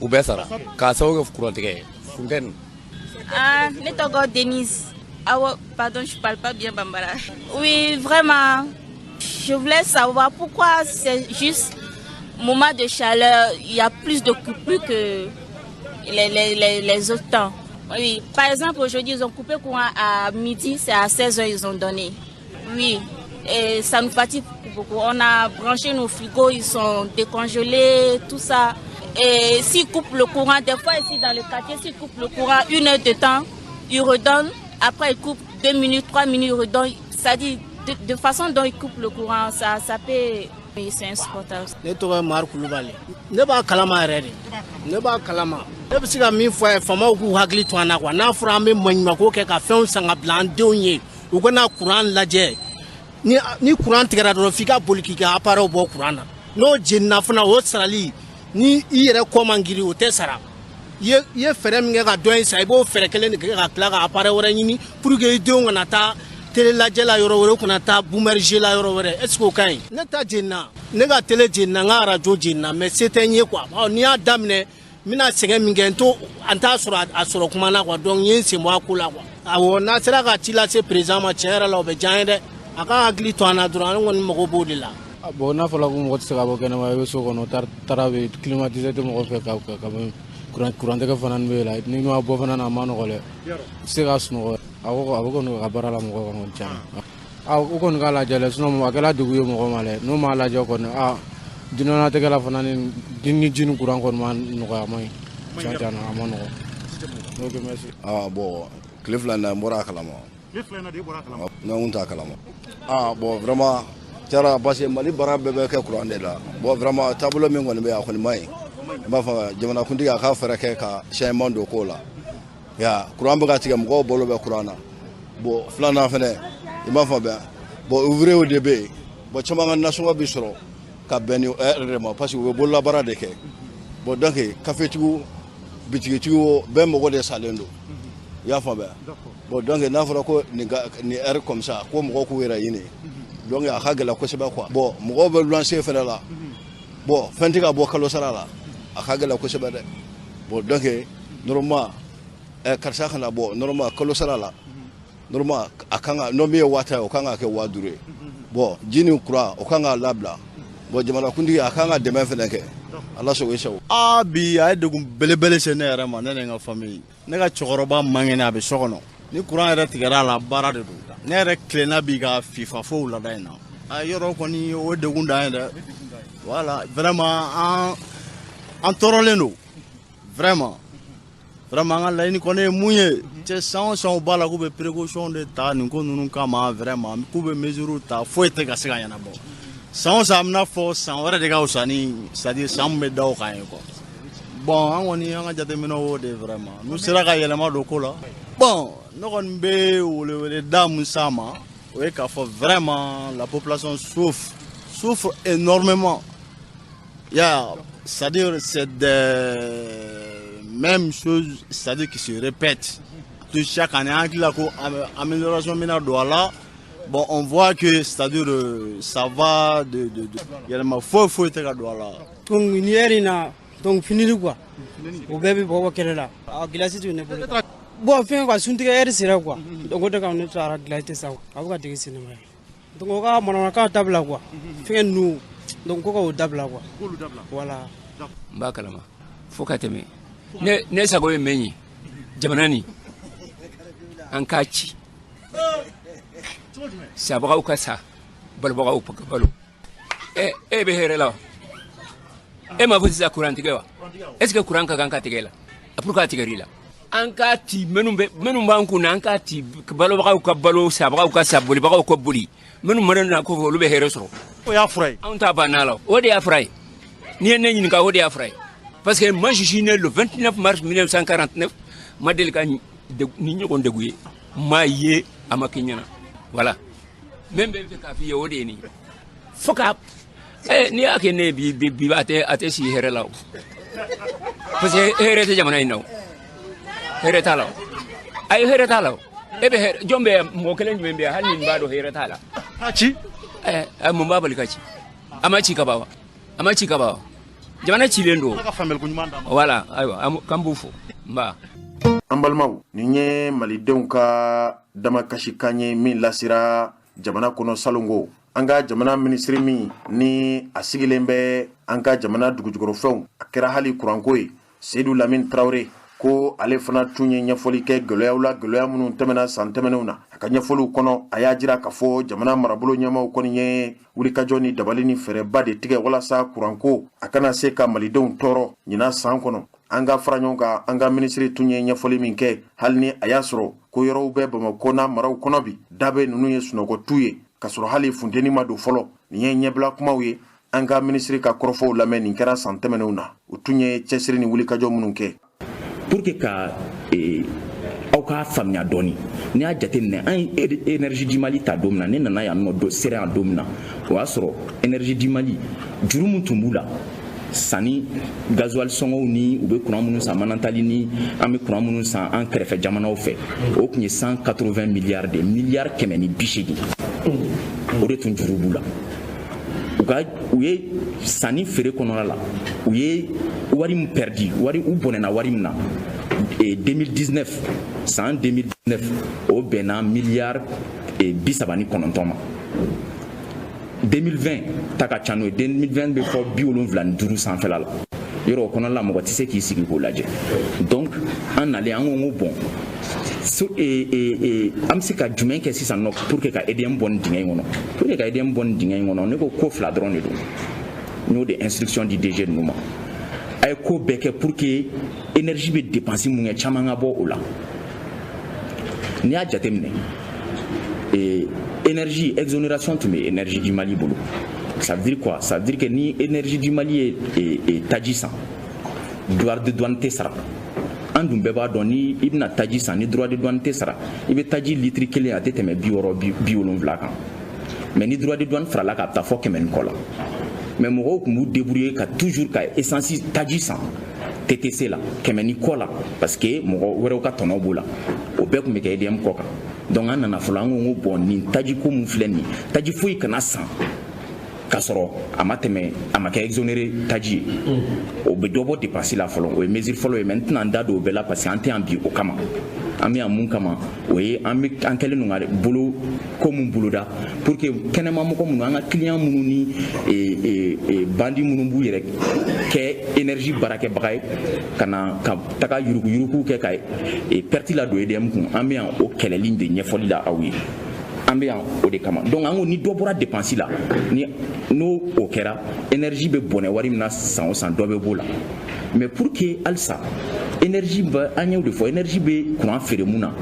u bɛɛ sara k'a sababu kɛ kurantigɛ ye, funteni. Ah, ne tɔgɔ Denise. Ah ouais, pardon, je parle pas bien bambara. Oui, vraiment, je voulais savoir pourquoi c'est juste moment de chaleur, il y a plus de coupures que les autres temps. Oui, par exemple, aujourd'hui, ils ont coupé courant à midi, c'est à 16h ils ont donné. Oui, et ça nous fatigue beaucoup. On a branché nos frigos, ils sont décongelés, tout ça. Et s'ils coupent le courant, des fois ici dans le quartier, s'ils coupent le courant une heure de temps, ils redonnent. Après, ils coupent 2 minutes, 3 minutes, ils redonnent. C'est-à-dire, de façon dont ils coupent le courant, ça peut. Oui, c'est insupportable. Ne tɔgɔ ye Mari Kulubali. Ne b'a kalama yɛrɛ de, ne b'a kalama. Ne bɛ se ka min fɔ a ye, faamaw k'u hakili to an na quoi. N'a fɔra an bɛ maɲumanko kɛ ka fɛnw san ka bila an denw ye, u kana kuran lajɛ. Ni kuran tigɛra dɔrɔn, f'i ka boli k'i ka appareil bɔ kuran na. N'o jenina fana, o sarali ni i yɛrɛ kɔ man girin, o tɛ sara. I ye fɛɛrɛ min kɛ ka dɔ in san, i b'o fɛɛrɛ kelen de kɛ ka tila ka appareil wɛrɛ ɲini pour que i denw kana taa télé lajɛ la yɔrɔ wɛrɛ, u kana taa boomerger la yɔrɔ wɛrɛ. Est ce que o ka ɲi? Ne ta jenina, ne ka télé jenina, n ka radio jenina, mais se tɛ n ye quoi. Ɔ, n'i y'a daminɛ, n bɛna sɛgɛn min kɛ, n t'o an t'a sɔrɔ a sɔrɔ kuma na quoi. Donc n ye n sen bɔ a ko la quoi. Awɔ, n'a sera ka ci lase président ma, tiɲɛ yɛrɛ la, o bɛ diya n ye dɛ. A ka hakili to an na dɔrɔn, an kɔni mago b'o de la. Bon, n'a fɔra ko mɔgɔ tɛ se ka bɔ kɛnɛma, i bɛ so kɔnɔ, tara bɛ climatiseur tɛ mɔgɔ fɛ ka bɔ kurantigɛ fana bɛ la. Ni ma bɔ fana na, a ma nɔgɔ dɛ, i tɛ se ka sunɔgɔ. A ko a bɛ kɔni ka baara la mɔgɔ kan kɔni tiɲɛna. A u kɔni k'a lajɛ dɛ, sinon a kɛra degun ye mɔgɔ ma dɛ. N'u m'a lajɛ kɔni, a diɲɛlatigɛ la fana, ni ji ni kuran kɔni ma nɔgɔya, a ma ɲi tiɲɛ tiɲɛ na, a ma nɔgɔ. Ok, merci. Ah bon, tile 2 in na, n bɔra a kalama. Tile 2 in na de, i bɔra a kalama? Non, n t'a kalama. Ah bon, vraiment tiɲɛna, parce que Mali baara bɛɛ bɛ kɛ kuran de la. Bon, vraiment, taabolo min kɔni bɛ yen, a kɔni ma ɲi. N b'a fɔ jamanakuntigi a ka fɛɛrɛ kɛ ka changement don ko la. Ya kuran bɛ ka tigɛ, mɔgɔw balo bɛ kuran na. Bon, filanan fɛnɛ, i m'a faamuya. Bon, ouvrier de bɛ yen. Bon, caman ka nasɔngɔ bɛ sɔrɔ ka bɛn ni heure de ma, parce que u bɛ bololabaara de kɛ. Bon, donc kafetigiw, bitigitigiw, bɛɛ mago de salen don. I y'a faamuya. Bon, donc n'a fɔra ko nin ka nin heure comme ça, ko mɔgɔw k'u yɛrɛ ɲini, donc a ka gɛlɛn kosɛbɛ quoi. Bon, mɔgɔw bɛ luwanse fɛnɛ la. Bon, fɛn tɛ ka bɔ kalo sara la, a ka gɛlɛn kosɛbɛ dɛ. Bon, donc normalement, karisa kana bɔ normalement kalo sara la, normalement a kan ka n'o min ye 10 000 ye, o kan ka kɛ 5000 ye. Bon, ji ni kuran, o kan ka labila. Bon, jamanakuntigi a kan ka dɛmɛ fɛnɛ kɛ. Ala sago i sago. Aa, bi a ye degun belebele se ne yɛrɛ ma, ne ni n ka famille. Ne ka cɛkɔrɔba man kɛnɛ, a bɛ so kɔnɔ. Ni kuran yɛrɛ tigɛra a la, baara de don. Ne yɛrɛ tilenna bi ka fifa fo wulada in na. A yɔrɔ kɔni, o ye degun dan ye dɛ. Voilà, vraiment, an tɔɔrɔlen don vraiment. Vraiment, an ka laɲini kɔni ye mun ye, cɛ, san o san u b'a la k'u bɛ précaution de ta nin ko ninnu kama. Vraiment, k'u bɛ mesure ta, foyi tɛ ka se ka ɲɛnabɔ. San o san, an bɛna fɔ san wɛrɛ de ka fisa ni, c'est à dire san min bɛ da o kan ye quoi. Bon, an kɔni, an ka jateminɛw y'o de ye. Vraiment, n'u sera ka yɛlɛma don ko la. Bon, ne kɔni bɛ weleweleda mun s'a ma, o ye k'a fɔ vraiment, la population souffre, souffre énormément. Ya, c'est-à-dire c'est des mêmes choses, c'est-à-dire qui se répètent tout chaque année. An hakili la ko amélioration bɛna don a la. Bon, on voit que, c'est-à-dire ça va de yɛlɛma foyi foyi tɛ ka don a la. Donc ni heure in na, donc finili quoi, o bɛɛ bɛ bɔ kɛlɛ la. A glace tɛ ne bolo. Bon, fɛn quoi, suntigɛ heure sera quoi. Donc o de kama ne taara glace tɛ sa, a bɛ ka dege sen ma. Donc o ka manamanakan dabila quoi, fɛngɛ ninnu, donc ko ka o dabila quoi. Voilà. N b'a kalama fo ka tɛmɛ. Ne sago ye min ye, jamana nin, an k'a ci, sabagaw ka sa, balobagaw ka balo. E bɛ hɛrɛ la wa? E m'a fɔ sisan kurantigɛ wa? Est ce que kuran ka kan ka tigɛ la? A pour que a tigɛr'i la. An k'a ci, minnu b'an kun na, an k'a ci. Balobagaw ka balo, sabagaw ka sa, bolibagaw ka boli. Minnu mana na kɔfɛ, olu bɛ hɛrɛ sɔrɔ. O y'a fura ye. Anw ta banna la, o de y'a fura ye. N'i ye ne ɲininka, o de y'a fura ye, parce que moi, je suis né le 29 mars 1949. Ma deli ka ni ɲɔgɔn degun ye, m'a ye, a ma kɛ ɲɛna. Voilà, min bɛ fɛ k'a f'i ye, o de ye nin ye. Fo ka n'i y'a kɛ ne ye bi bi bi, a tɛ si hɛrɛ la o, parce que hɛrɛ tɛ jamana in na o, hɛrɛ t'a la o. Ayi, hɛrɛ t'a la o. E bɛ hɛrɛ jɔn bɛ yan? Mɔgɔ kelen jumɛn bɛ yan hali ni b'a dɔn hɛrɛ t'a la? A ci. Ɛ, mun b'a bali ka ci? A ma ci ka ban wa? A ma ci ka ban wa? Jamana cilen don. Ala ka faamuyali ko ɲuman d'an ma. Voilà, ayiwa, k'an b'u fo nba. An balimaw, nin ye malidenw ka damakasikan ye min lasera jamana kɔnɔ salongo. An ka jamana minisiri min ni a sigilen bɛ an ka jamana dugujukɔrɔfɛnw, a kɛra hali kuranko ye, Seyidu Lamini Tarawele, ko ale fana tun ye ɲɛfɔli kɛ gɛlɛyaw la, gɛlɛya minnu tɛmɛna san tɛmɛnenw na. A ka ɲɛfɔliw kɔnɔ, a y'a jira k'a fɔ jamana marabolo ɲɛmaw kɔni ye wulikajɔ ni dabali ni fɛɛrɛba de tigɛ walasa kuranko a kana se ka malidenw tɔɔrɔ ɲinan san kɔnɔ. An ka fara ɲɔgɔn kan, an ka minisiri tun ye ɲɛfɔli min kɛ, hali ni a y'a sɔrɔ ko yɔrɔw bɛ Bamakɔ n'a maraw kɔnɔ bi, dabe ninnu ye sunɔgɔtu ye k'a sɔrɔ hali funteni ma don fɔlɔ. Nin ye ɲɛbila kumaw ye. An ka minisiri ka kɔrɔfɔw lamɛn. Nin kɛra san tɛmɛnenw na, u tun ye cɛsiri ni wulikajɔ minnu kɛ. Pour que ka aw k'a faamuya dɔɔni, n'i y'a jateminɛ, an ye Énergie du Mali ta don min na, ne nana yan nɔ don sera yan don min na, o y'a sɔrɔ Énergie du Mali juru min tun b'u la, sanni gasoil sɔngɔw ni u bɛ kuran minnu san Manantali ni an bɛ kuran minnu san an kɛrɛfɛ jamanaw fɛ, o tun ye 180 milliards de miliyari 180, o de tun juru b'u la. U ka u ye sanni feere kɔnɔna la, u ye wari min perdu, wari u bɔnɛna wari min na 2019, san 2019, o bɛnna miliyari 39 ma. 2020 ta ka ca n'o ye, 2020 bɛ fɔ 75 sanfɛla la. Yɔrɔ o kɔnɔna la, mɔgɔ tɛ se k'i sigi k'o lajɛ. Donc an nalen, an ko bon, so, an bɛ se ka jumɛn kɛ sisan nɔ pour que ka EDM bɔ nin dingɛ in kɔnɔ? Pour que ka EDM bɔ nin dingɛ in kɔnɔ, ne ko ko fila dɔrɔn de don. N y'o de instruction di DG ninnu ma: a ye ko bɛɛ kɛ pour que énergie bɛ dépense mun kɛ, caman ka bɔ o la. N'i y'a jateminɛ, énergie exonération tun bɛ Énergie du Mali bolo. Ça veut dire quoi? Ça veut dire que ni Énergie du Mali ye taji san, droit de douane tɛ sara. An dun bɛɛ b'a dɔn, ni i bɛna taji san, ni droit de douane tɛ sara, i bɛ taji litiri kelen, a tɛ tɛmɛ 60, 70 kan. Mais ni droit de douane farala kan, a bɛ taa fɔ 100 ni kɔ la. Mais mɔgɔw tun b'u débrouiller ka toujours ka essence taji san TTC la 100 ni kɔ la, parce que mɔgɔ wɛrɛw ka tɔnɔ b'o la. O bɛɛ tun bɛ kɛ EDM kɔ kan. Donc an nana fɔlɔ, an ko bon, nin taji ko mun filɛ nin ye, taji foyi kana san k'a sɔrɔ a ma tɛmɛ, a ma kɛ exonéré taji ye. O bɛ dɔ bɔ dépense la fɔlɔ. O ye mesure fɔlɔ ye. Mais n tɛna n da don o bɛɛ la, parce que an tɛ yan bi o kama. An bɛ yan mun kama? O ye an bɛ an kɛlen don ka bolo ko mun boloda pour que kɛnɛma mɔgɔ minnu, an ka client minnu ni bandi minnu b'u yɛrɛ kɛ énergie baarakɛbaga ye, ka na ka taga yuruguyurugu kɛ ka perte la don EDM kun, an bɛ yan o kɛlɛli de ɲɛfɔli la aw ye. An bɛ yan o de kama. Donc an ko ni dɔ bɔra dépense la, ni n'o o kɛra, énergie bɛ bɔnɛ wari min na san o san, dɔ bɛ b'o la. Mais pour que halisa énergie bɛ, an y'o de fɔ, énergie bɛ courant feere mun na,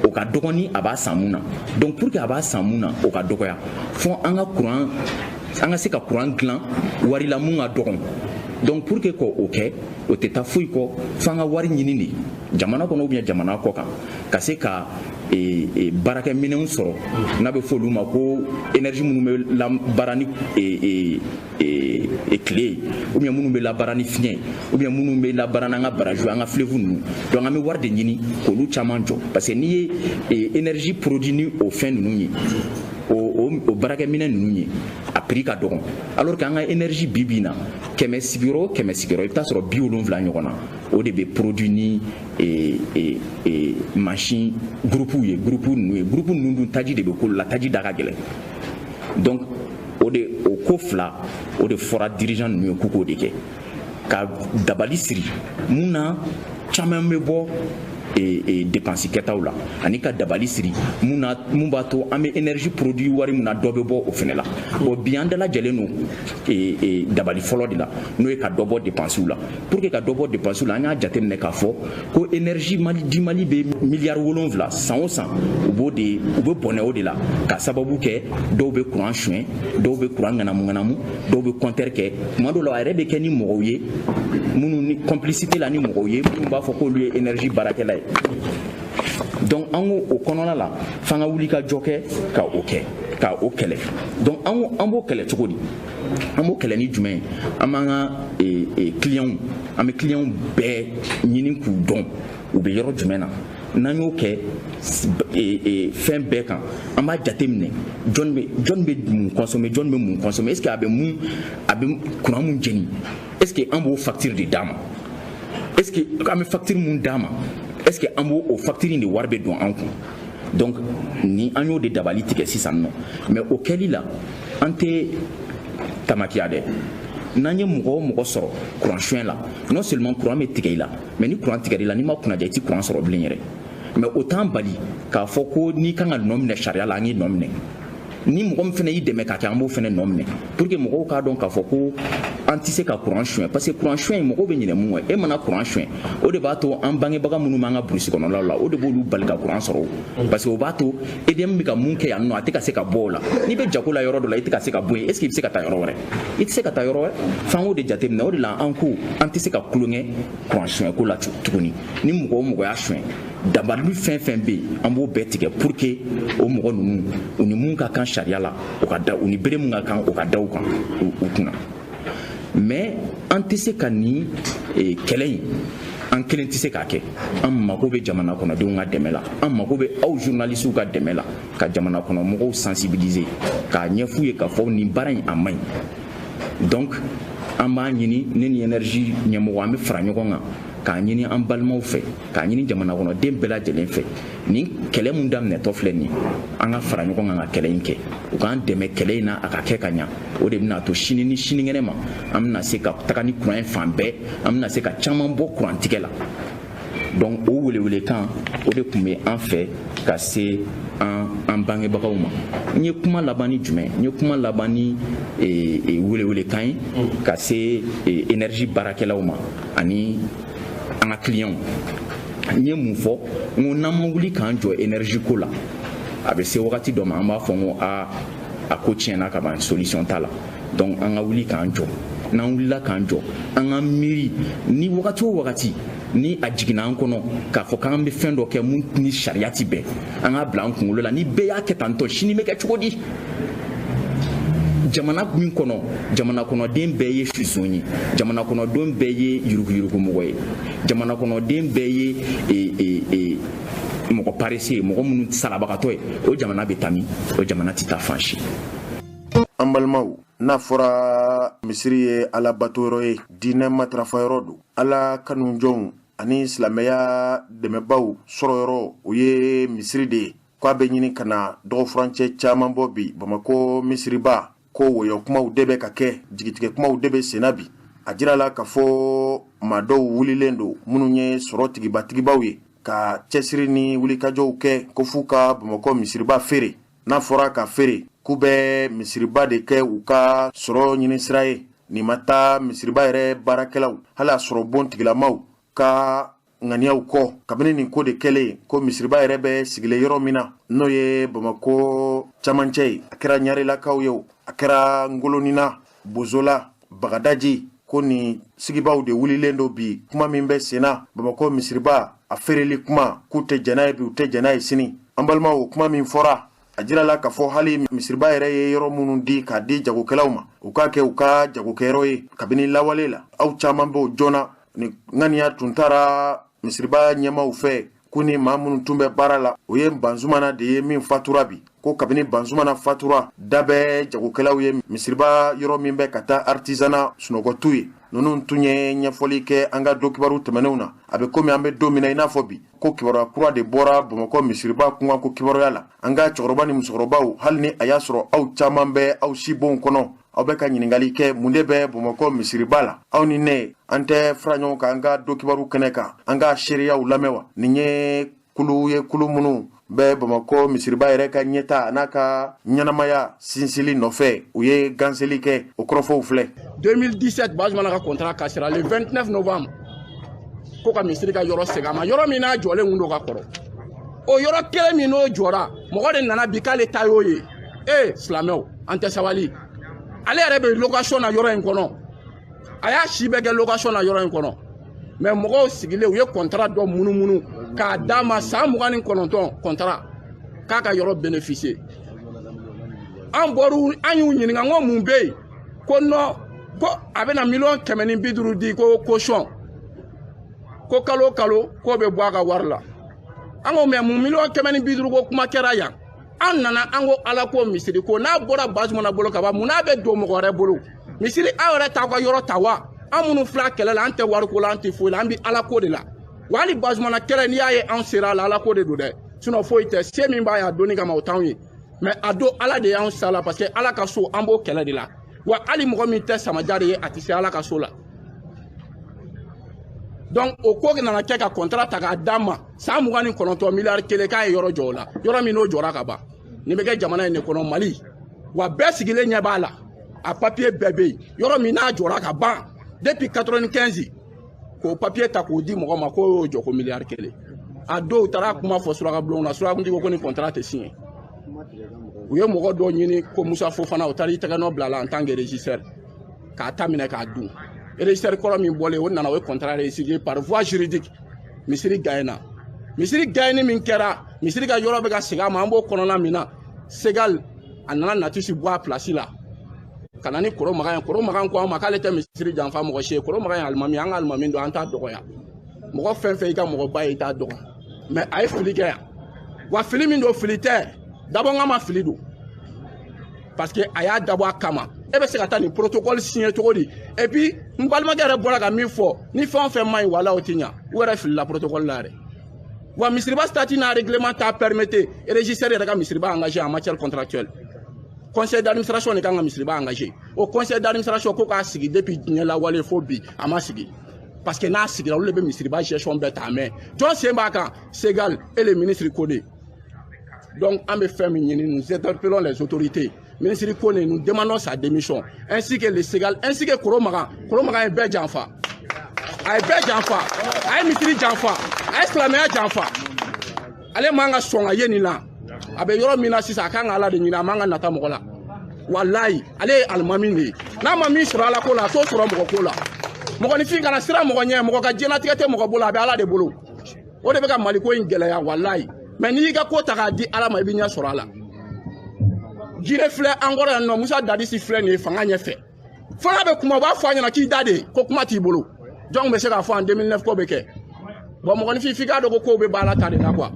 o ka dɔgɔ ni a b'a san mun na. Donc pour que a b'a san mun na, o ka dɔgɔya, fo an ka courant, an ka se ka courant dilan wari la mun ka dɔgɔn. Donc pour que k'o kɛ, o tɛ taa foyi kɔ fo an ka wari ɲini de jamana kɔnɔ ou bien jamana kɔ kan, ka se ka baarakɛminɛnw sɔrɔ, n'a bɛ fɔ olu ma ko énergie minnu bɛ labaara ni tile ye, ou bien minnu bɛ labaara ni fiɲɛ ye, ou bien minnu bɛ labaara n'an ka barrage, an ka fleuve ninnu. Donc an bɛ wari de ɲini k'olu caman jɔ, parce que n'i ye énergie produit ni o fɛn ninnu ye, o baarakɛminɛn ninnu ye, a prix ka dɔgɔn. Alors que an ka énergie bi bi in na, 100 sigiyɔrɔ o 100 sigiyɔrɔ, i bɛ taa sɔrɔ 70 ɲɔgɔn na, o de bɛ produit ni machine groupe ye, groupe ninnu ye. Groupe ninnu dun, taji de bɛ k'olu la, taji da ka gɛlɛn. Donc o de, o ko fila, o de fɔra dirigeant ninnu ye k'u k'o de kɛ, ka dabali siri mun na caman bɛ bɔ dépense kɛtaw la, ani ka dabali siri mun na, mun b'a to an bɛ énergie produit wari mun na, dɔ bɛ bɔ o fɛnɛ la. Bon, bi an dalajɛlen don dabali fɔlɔ de la, n'o ye ka dɔ bɔ dépenses la. Pour que ka dɔ bɔ dépenses la, an y'a jateminɛ k'a fɔ ko Énergie Mali du Mali bɛ miliyari 7 san o san, u b'o de, u bɛ bɔnɛ o de la, ka sababu kɛ dɔw bɛ courant suɲɛ, dɔw bɛ courant ŋanamu ŋanamu, dɔw bɛ compteur kɛ. Tuma dɔw la, a yɛrɛ bɛ kɛ ni mɔgɔw ye minnu ni complicité la, ni mɔgɔw ye minnu b'a fɔ k'olu ye énergie baarakɛla ye. Donc an ko o kɔnɔna la, f'an ka wuli ka jɔ kɛ ka o kɛ, ka o kɛlɛ. Donc an ko an b'o kɛlɛ cogo di? An b'o kɛlɛ ni jumɛn ye? An b'an ka clients, an bɛ clients bɛɛ ɲini k'u dɔn, u bɛ yɔrɔ jumɛn na. N'an y'o kɛ fɛn bɛɛ kan, an b'a jateminɛ jɔn bɛ mun consommer, jɔn bɛ mun consommer, est ce que a bɛ mun, a bɛ courant mun jeni, est ce que an b'o facture de d'a ma, est ce que an bɛ facture mun d'a ma, est ce que an b'o o facture in de wari bɛ don an kun. Donc ni an y'o de dabali tigɛ sisan nɔ. Mais o kɛli la, an tɛ tamakiya dɛ. N'an ye mɔgɔ o mɔgɔ sɔrɔ courant suɲɛ la, non seulement courant bɛ tigɛ i la, mais ni courant tigɛr'i la, n'i ma kunnaja, i ti courant sɔrɔ bilen yɛrɛ. Mais o t'an bali k'a fɔ ko n'i kan ka nɔ minɛ sariya la, an k'i nɔ minɛ. Ni mɔgɔ min fana y'i dɛmɛ k'a kɛ, an b'o fana nɔ minɛ, pour que mɔgɔw k'a dɔn k'a fɔ ko an tɛ se ka courant suɲɛ. Parce que courant suɲɛ in, mɔgɔw bɛ ɲinɛ mun kɔ? E mana courant suɲɛ, o de b'a to an bangebaga minnu b'an ka burusi kɔnɔlaw la, o de b'olu bali ka courant sɔrɔ, parce que o b'a to EDM bɛ ka mun kɛ yan nɔ, a tɛ ka se ka bɔ o la. N'i bɛ jago la yɔrɔ dɔ la, i tɛ ka se ka bɔ yen, est ce que i bɛ se ka taa yɔrɔ wɛrɛ? I tɛ se ka taa yɔrɔ wɛrɛ. F'an k'o de jateminɛ. O de la an ko an tɛ se ka tulonkɛ courant suɲɛ ko la tuguni. Ni mɔgɔ o mɔgɔ y'a suɲɛ, dabali fɛn fɛn bɛ yen, an b'o bɛɛ tigɛ pour que o mɔgɔ ninnu, u ni mun ka kan sariya la, o ka da u ni bere mun ka kan, o ka da u kan, u kunna. Mais an tɛ se ka nin kɛlɛ in, an kelen tɛ se k'a kɛ. An mako bɛ jamana kɔnɔdenw ka dɛmɛ la, an mako bɛ aw journalistes ka dɛmɛ la, ka jamana kɔnɔ mɔgɔw sensibiliser, k'a ɲɛf'u ye k'a fɔ nin baara in, a man ɲi. Donc an b'a ɲini, ne ni énergie ɲɛmɔgɔ, an bɛ fara ɲɔgɔn kan k'a ɲini an balimaw fɛ, k'a ɲini jamana kɔnɔden bɛɛ lajɛlen fɛ, nin kɛlɛ mun daminɛtɔ filɛ nin ye, an ka fara ɲɔgɔn kan ka kɛlɛ in kɛ. U k'an dɛmɛ kɛlɛ in na, a ka kɛ ka ɲa. O de bɛna to sini ni sinikɛnɛ ma, an bɛna se ka taga ni kuran ye fan bɛɛ, an bɛna se ka caman bɔ kuran tigɛ la. Donc o welewelekan, o de tun bɛ an fɛ ka se an bangebagaw ma. N ye kuma laban ni jumɛn? N ye kuma laban ni welewelekan ye ka se énergie baarakɛlaw ma ani an ka clients. N ye mun fɔ? N ko n'an ma wuli k'an jɔ énergie ko la, a bɛ se wagati dɔ ma, an b'a fɔ n ko aa, a ko tiɲɛna ka ban, solution t'a la. Donc an ka wuli k'an jɔ. N'an wulila k'an jɔ, an ka miiri ni wagati o wagati ni a jiginna an kɔnɔ k'a fɔ k'an bɛ fɛn dɔ kɛ mun ni sariya ti bɛn, an k'a bila an kunkolo la, ni bɛɛ y'a kɛ tan tɔ, sini bɛ kɛ cogo di? Jamana min kɔnɔ, jamana kɔnɔden bɛɛ ye fison ye, jamana kɔnɔden bɛɛ ye yuruguyurugu mɔgɔ ye, jamana kɔnɔden bɛɛ ye mɔgɔ paresseux ye, mɔgɔ minnu sarabagatɔ ye, o jamana bɛ taa min? O jamana tɛ taa fan si. An balimaw, n'a fɔra misiri ye alabatoyɔrɔ ye, diinɛ matarafayɔrɔ don, Ala kanujɔnw ani silamɛya dɛmɛbaw sɔrɔyɔrɔ, o ye misiri de ye. K'a bɛ ɲini ka na dɔgɔfurancɛ caman bɔ bi, Bamakɔ misiriba ko wɔyɔ kumaw de bɛ ka kɛ, jigitigɛ kumaw de bɛ senna bi. A jira la k'a fɔ maa dɔw wulilen don, minnu ye sɔrɔ tigibatigibaw ye, ka cɛsiri ni wulikajɔw kɛ ko f'u ka Bamakɔ misiriba feere. N'a fɔra ka feere, k'u bɛ misiriba de kɛ u ka sɔrɔ ɲini sira ye. Nin ma taa misiriba yɛrɛ baarakɛlaw, hali a sɔrɔ bon tigilamaw ka ŋaniyaw kɔ. Kabini nin ko de kɛlen ko misiriba yɛrɛ bɛ sigilen yɔrɔ min na, n'o ye Bamakɔ camancɛ ye, a kɛra Ɲarelakaw ye o, a kɛra Ngolonina, Bozola, Bagadaji, ko nin sigibaw de wulilen don bi. Kuma min bɛ senna Bamakɔ misiriba a feereli kuma, k'u tɛ jɛn ye bi, u tɛ jɛn ye sini. An balimaw, kuma min fɔra, a jirala k'a fɔ hali misiriba yɛrɛ ye yɔrɔ minnu di k'a di jagokɛlaw ma, u k'a kɛ u ka jagokɛyɔrɔ ye kabini lawale la, aw caman b'o joona. Ni ŋaniya tun taara misiriba ɲɛmaw fɛ, ko ni maa minnu tun bɛ baara la, o ye Banzumana de ye min fatura bi. Ko kabini Banzumana fatura, da bɛ jagokɛlaw ye misiriba yɔrɔ min bɛ ka taa artisanat sunɔgɔtu ye. Ninnu tun ye ɲɛfɔli kɛ an ka don kibaru tɛmɛnenw na. A bɛ komi an bɛ don min na i n'a fɔ bi, ko kibaruya kura de bɔra Bamakɔ misiriba kunkan ko kibaruya la. An ka cɛkɔrɔba ni musokɔrɔbaw, hali ni a y'a sɔrɔ aw caman bɛ aw sibonw kɔnɔ. Aw bɛ ka ɲininkali kɛ mun de bɛ Bamakɔ misiriba la? Aw ni ne, an tɛ fara ɲɔgɔn kan an ka don kibaru kɛnɛ kan, an ka seereyaw lamɛn wa? Nin ye kulu ye, kulu minnu bɛ Bamakɔ misiriba yɛrɛ ka ɲɛta n'a ka ɲɛnamaya sinsili nɔfɛ, u ye ganseli kɛ. O kɔrɔfɔw filɛ. 2017, Bazoumana ka contrat cassera le 29 novembre, ko ka misiri ka yɔrɔ segin a ma, yɔrɔ min n'a jɔlen kun don ka kɔrɔ. O yɔrɔ kelen min n'o jɔra, mɔgɔ de nana bi k'ale ta y'o ye. Ee silamɛw, an tɛ sabali. Ale yɛrɛ bɛ location na yɔrɔ in kɔnɔ, a y'a si bɛɛ kɛ location na yɔrɔ in kɔnɔ. Mais mɔgɔw sigilen, u ye contrat dɔ munumunu k'a d'a ma, san 29 contrat, k'a ka yɔrɔ bénéficier. An bɔr'u, an y'u ɲininka n ko mun bɛ yen? Ko non, ko a bɛna 150 miliyɔn di ko caution, ko kalo o kalo k'o bɛ bɔ a ka wari la. An ko mais mun 150 miliyɔn ko kuma kɛra yan? An nana, an ko Ala ko misiri ko n'a bɔra Bazumana bolo ka ban, mun n'a bɛ don mɔgɔ wɛrɛ bolo? Misiri, aw yɛrɛ t'aw ka yɔrɔ ta wa? An minnu filɛ kɛlɛ la, an tɛ wariko la, an tɛ foyi la, an bɛ Ala ko de la. Wa hali Bazumana kɛlɛ, n'i y'a ye an sera a la, Ala ko de don dɛ, sinon foyi tɛ. Se min b'a ye a donni kama, o t'anw ye, mais a don Ala de y'anw sa la, parce que Ala ka so, an b'o kɛlɛ de la. Wa hali mɔgɔ min tɛ Samaja de ye, a tɛ se Ala ka so la. Donc o ko nana kɛ ka contrat ta k'a d'a ma, san 29, 1 miliyari, k'a ye yɔrɔ jɔ o la, yɔrɔ min n'o jɔra ka ban. Nin bɛ kɛ jamana in de kɔnɔ, Mali. Wa bɛɛ sigilen ɲɛ b'a la, a papier bɛɛ bɛ yen, yɔrɔ min n'a jɔra ka ban depuis 95, k'o papier ta k'o di mɔgɔ ma k'o y'o jɔ ko 1 miliyari. A dɔw taara kuma fɔ suraka bulon na, surakakuntigi ko ko ni contrat tɛ signé. U ye mɔgɔ dɔw ɲini ko Musa Fofana, o taara i tɛgɛ nɔ bila a la en tant que régisseur, k'a ta minɛ k'a dun. Régisseur kɔrɔ min bɔlen, o nana, o ye contrat résilié par voie juridique. Misiri gagné, misiri gagné min kɛra, misiri ka yɔrɔ bɛ ka segin a ma, an b'o kɔnɔna min na, Segal a nana Natisi bɔ a place la ka na ni Koro Makan ye. Koro Makan ko an ma k'ale tɛ misiri janfa mɔgɔ si ye. Koro Makan ye alimami, an ka alimami don, an t'a dɔgɔya. Mɔgɔ fɛn fɛn i ka mɔgɔba ye, i t'a dɔgɔ. Mais a ye fili kɛ yan. Wa fili min don, fili tɛ dabɔnga ma, fili don, parce que a y'a dabɔ a kama. E bɛ se ka taa nin protocole signé cogo di? Et puis n balimakɛ yɛrɛ bɔra ka min fɔ, ni fɛn o fɛn ma ɲi, wala o tɛ ɲa. U yɛrɛ filila protocole la yɛrɛ. Wa misiriba statut n'a règlement t'a permettre régisseur yɛrɛ ka misiriba engagé en matière contractuelle. Conseil d'administration de kan ka misiriba engagé. O conseil d'administration ko k'a sigi depuis diɲɛ lawale fo bi, a ma sigi, parce que n'a sigira, olu de bɛ misiriba gestion bɛɛ ta. Mɛ jɔn sen b'a kan? Segal et le ministre Kone. Donc an bɛ fɛn min ɲini, nous interpellons les autorités. Ministre Kone, nous demandons sa démission, ainsi que le Segal, ainsi que Koro Makan. Koro Makan ye bɛɛ janfa, a ye bɛɛ janfa, a ye misiri janfa, a ye silamɛya janfa. Ale man ka sɔn ka ye nin na. A bɛ yɔrɔ min na sisan, a kan ka Ala de ɲini, a man ka nata mɔgɔ la. Walayi, ale ye alimami de ye, n'a ma min sɔrɔ Ala ko la, a t'o sɔrɔ mɔgɔ ko la. Mɔgɔninfin kana siran mɔgɔ ɲɛ, mɔgɔ ka diɲɛlatigɛ tɛ mɔgɔ bolo, a bɛ Ala de bolo. O de bɛ ka Maliko in gɛlɛya, walayi. Mais n'i y'i ka ko ta k'a di Ala ma, i bɛ ɲɛ sɔrɔ a la. Jinɛ filɛ an kɔrɔ yan nɔ, Musa Dadisi filɛ nin ye fanga ɲɛfɛ. Fo n'a bɛ kuma, u b'a fɔ a ɲɛna k'i da de ko kuma t'i bolo. Jɔn bɛ se k'a fɔ en 2009 ko bɛ kɛ? Bon, mɔgɔninfin, f'i k'a dɔn ko kow bɛ baara ta de la quoi.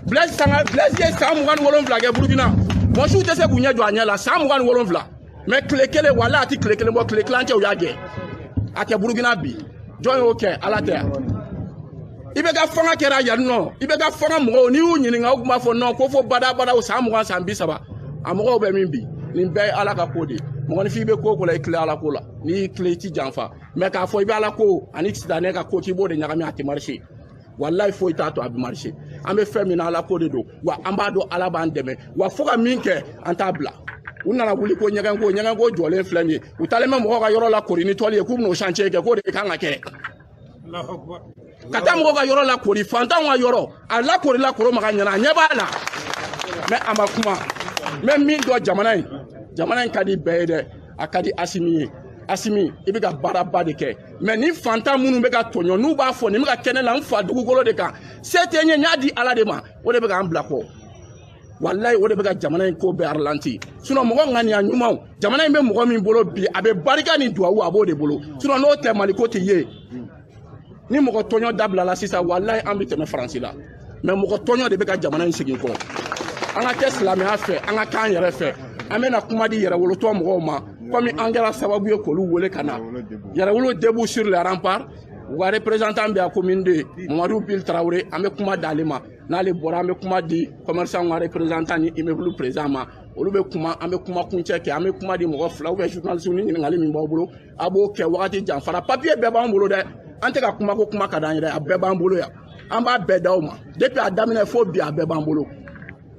Blaise Sanga, Blaise ye san 27 kɛ Burukina, mɔgɔ siw tɛ se k'u ɲɛ jɔ a ɲɛ la, san 27. Mais tile kelen, wala a tɛ tile kelen bɔ, tile tilancɛ, u y'a gɛn, a tɛ Burukina bi. Jɔn y'o kɛ? Ala tɛ yan. I bɛ ka fanga kɛra yan nɔ, i bɛ ka fanga mɔgɔw, n'i y'u ɲininka, u tun b'a fɔ non, ko fo badabada o san 20, san 30, a mɔgɔw bɛ min bi. Nin bɛɛ ye Ala ka ko de ye. Mɔgɔninfin, bɛ ko o ko la, i tile Ala ko la. N'i y'i tile, i ti janfa. Mais k'a fɔ i bɛ Ala ko ani sitanɛ ka ko k'i b'o de ɲagami, a tɛ marcher. Walayi, foyi t'a to a bɛ marcher. An bɛ fɛn min na, Ala ko de don. Wa an b'a dɔn Ala b'an dɛmɛ. Wa fo ka min kɛ, an t'a bila. U nana wuli ko ɲɛgɛn ko ɲɛgɛn ko jɔlen filɛ nin ye, u taalen bɛ mɔgɔw ka yɔrɔ la kori ni tɔli ye, k'u bɛn'o chantier kɛ, k'o de kan ka kɛ ka taa mɔgɔw ka yɔrɔ la kori, fantanw ka yɔrɔ a lakorila. Koro Makan ɲɛna, a ɲɛ b'a la, mais a ma kuma. N bɛ min dɔn, jamana in ka di bɛɛ ye dɛ, a ka di Asimi ye. Asimi, i bɛ ka baaraba de kɛ, mais ni fantan minnu bɛ ka tɔɲɔ, n'u b'a fɔ nin bɛ ka kɛ ne la n fa dugukolo de kan, se tɛ n ye, n y'a di Ala de ma, o de bɛ k'an bila kɔ. Walayi, o de bɛ ka jamana in ko bɛɛ ralenti. Sinon mɔgɔ ŋaniya ɲumanw, jamana in bɛ mɔgɔ min bolo bi, a bɛ barika ni duwawu, a b'o de bolo. Sinon n'o tɛ, Maliko tɛ ye. Ni mɔgɔ tɔɲɔ dabilala sisan, walayi, an bɛ tɛmɛ Faransi la. Mais mɔgɔ tɔɲɔ de bɛ ka jamana in segin kɔ. An ka kɛ silamɛya fɛ, an ka k'an yɛrɛ fɛ. An bɛna kuma di yɛrɛwolotɔ mɔgɔw ma, komi an kɛra sababu ye k'olu wele ka na Yɛrɛwolo Debout sur les Remparts. U ka représentant bɛ yan, commune 2, Mamadu Bil Tarawele, an bɛ kuma d'ale ma. N'ale bɔra, an bɛ kuma di commerçant ka représentant ni immeuble président ma. Olu bɛ kuma, an bɛ kuma kuncɛ kɛ, an bɛ kuma di mɔgɔ 2 ou bien journaliste ni ɲininkali min b'aw bolo, a b'o kɛ. Wagati janfara, papier bɛɛ b'an bolo dɛ. An tɛ ka kuma ko kuma ka d'an ye dɛ, a bɛɛ b'an bolo yan, an b'a bɛɛ d'aw ma depuis a daminɛ fo bi, a bɛɛ b'an bolo.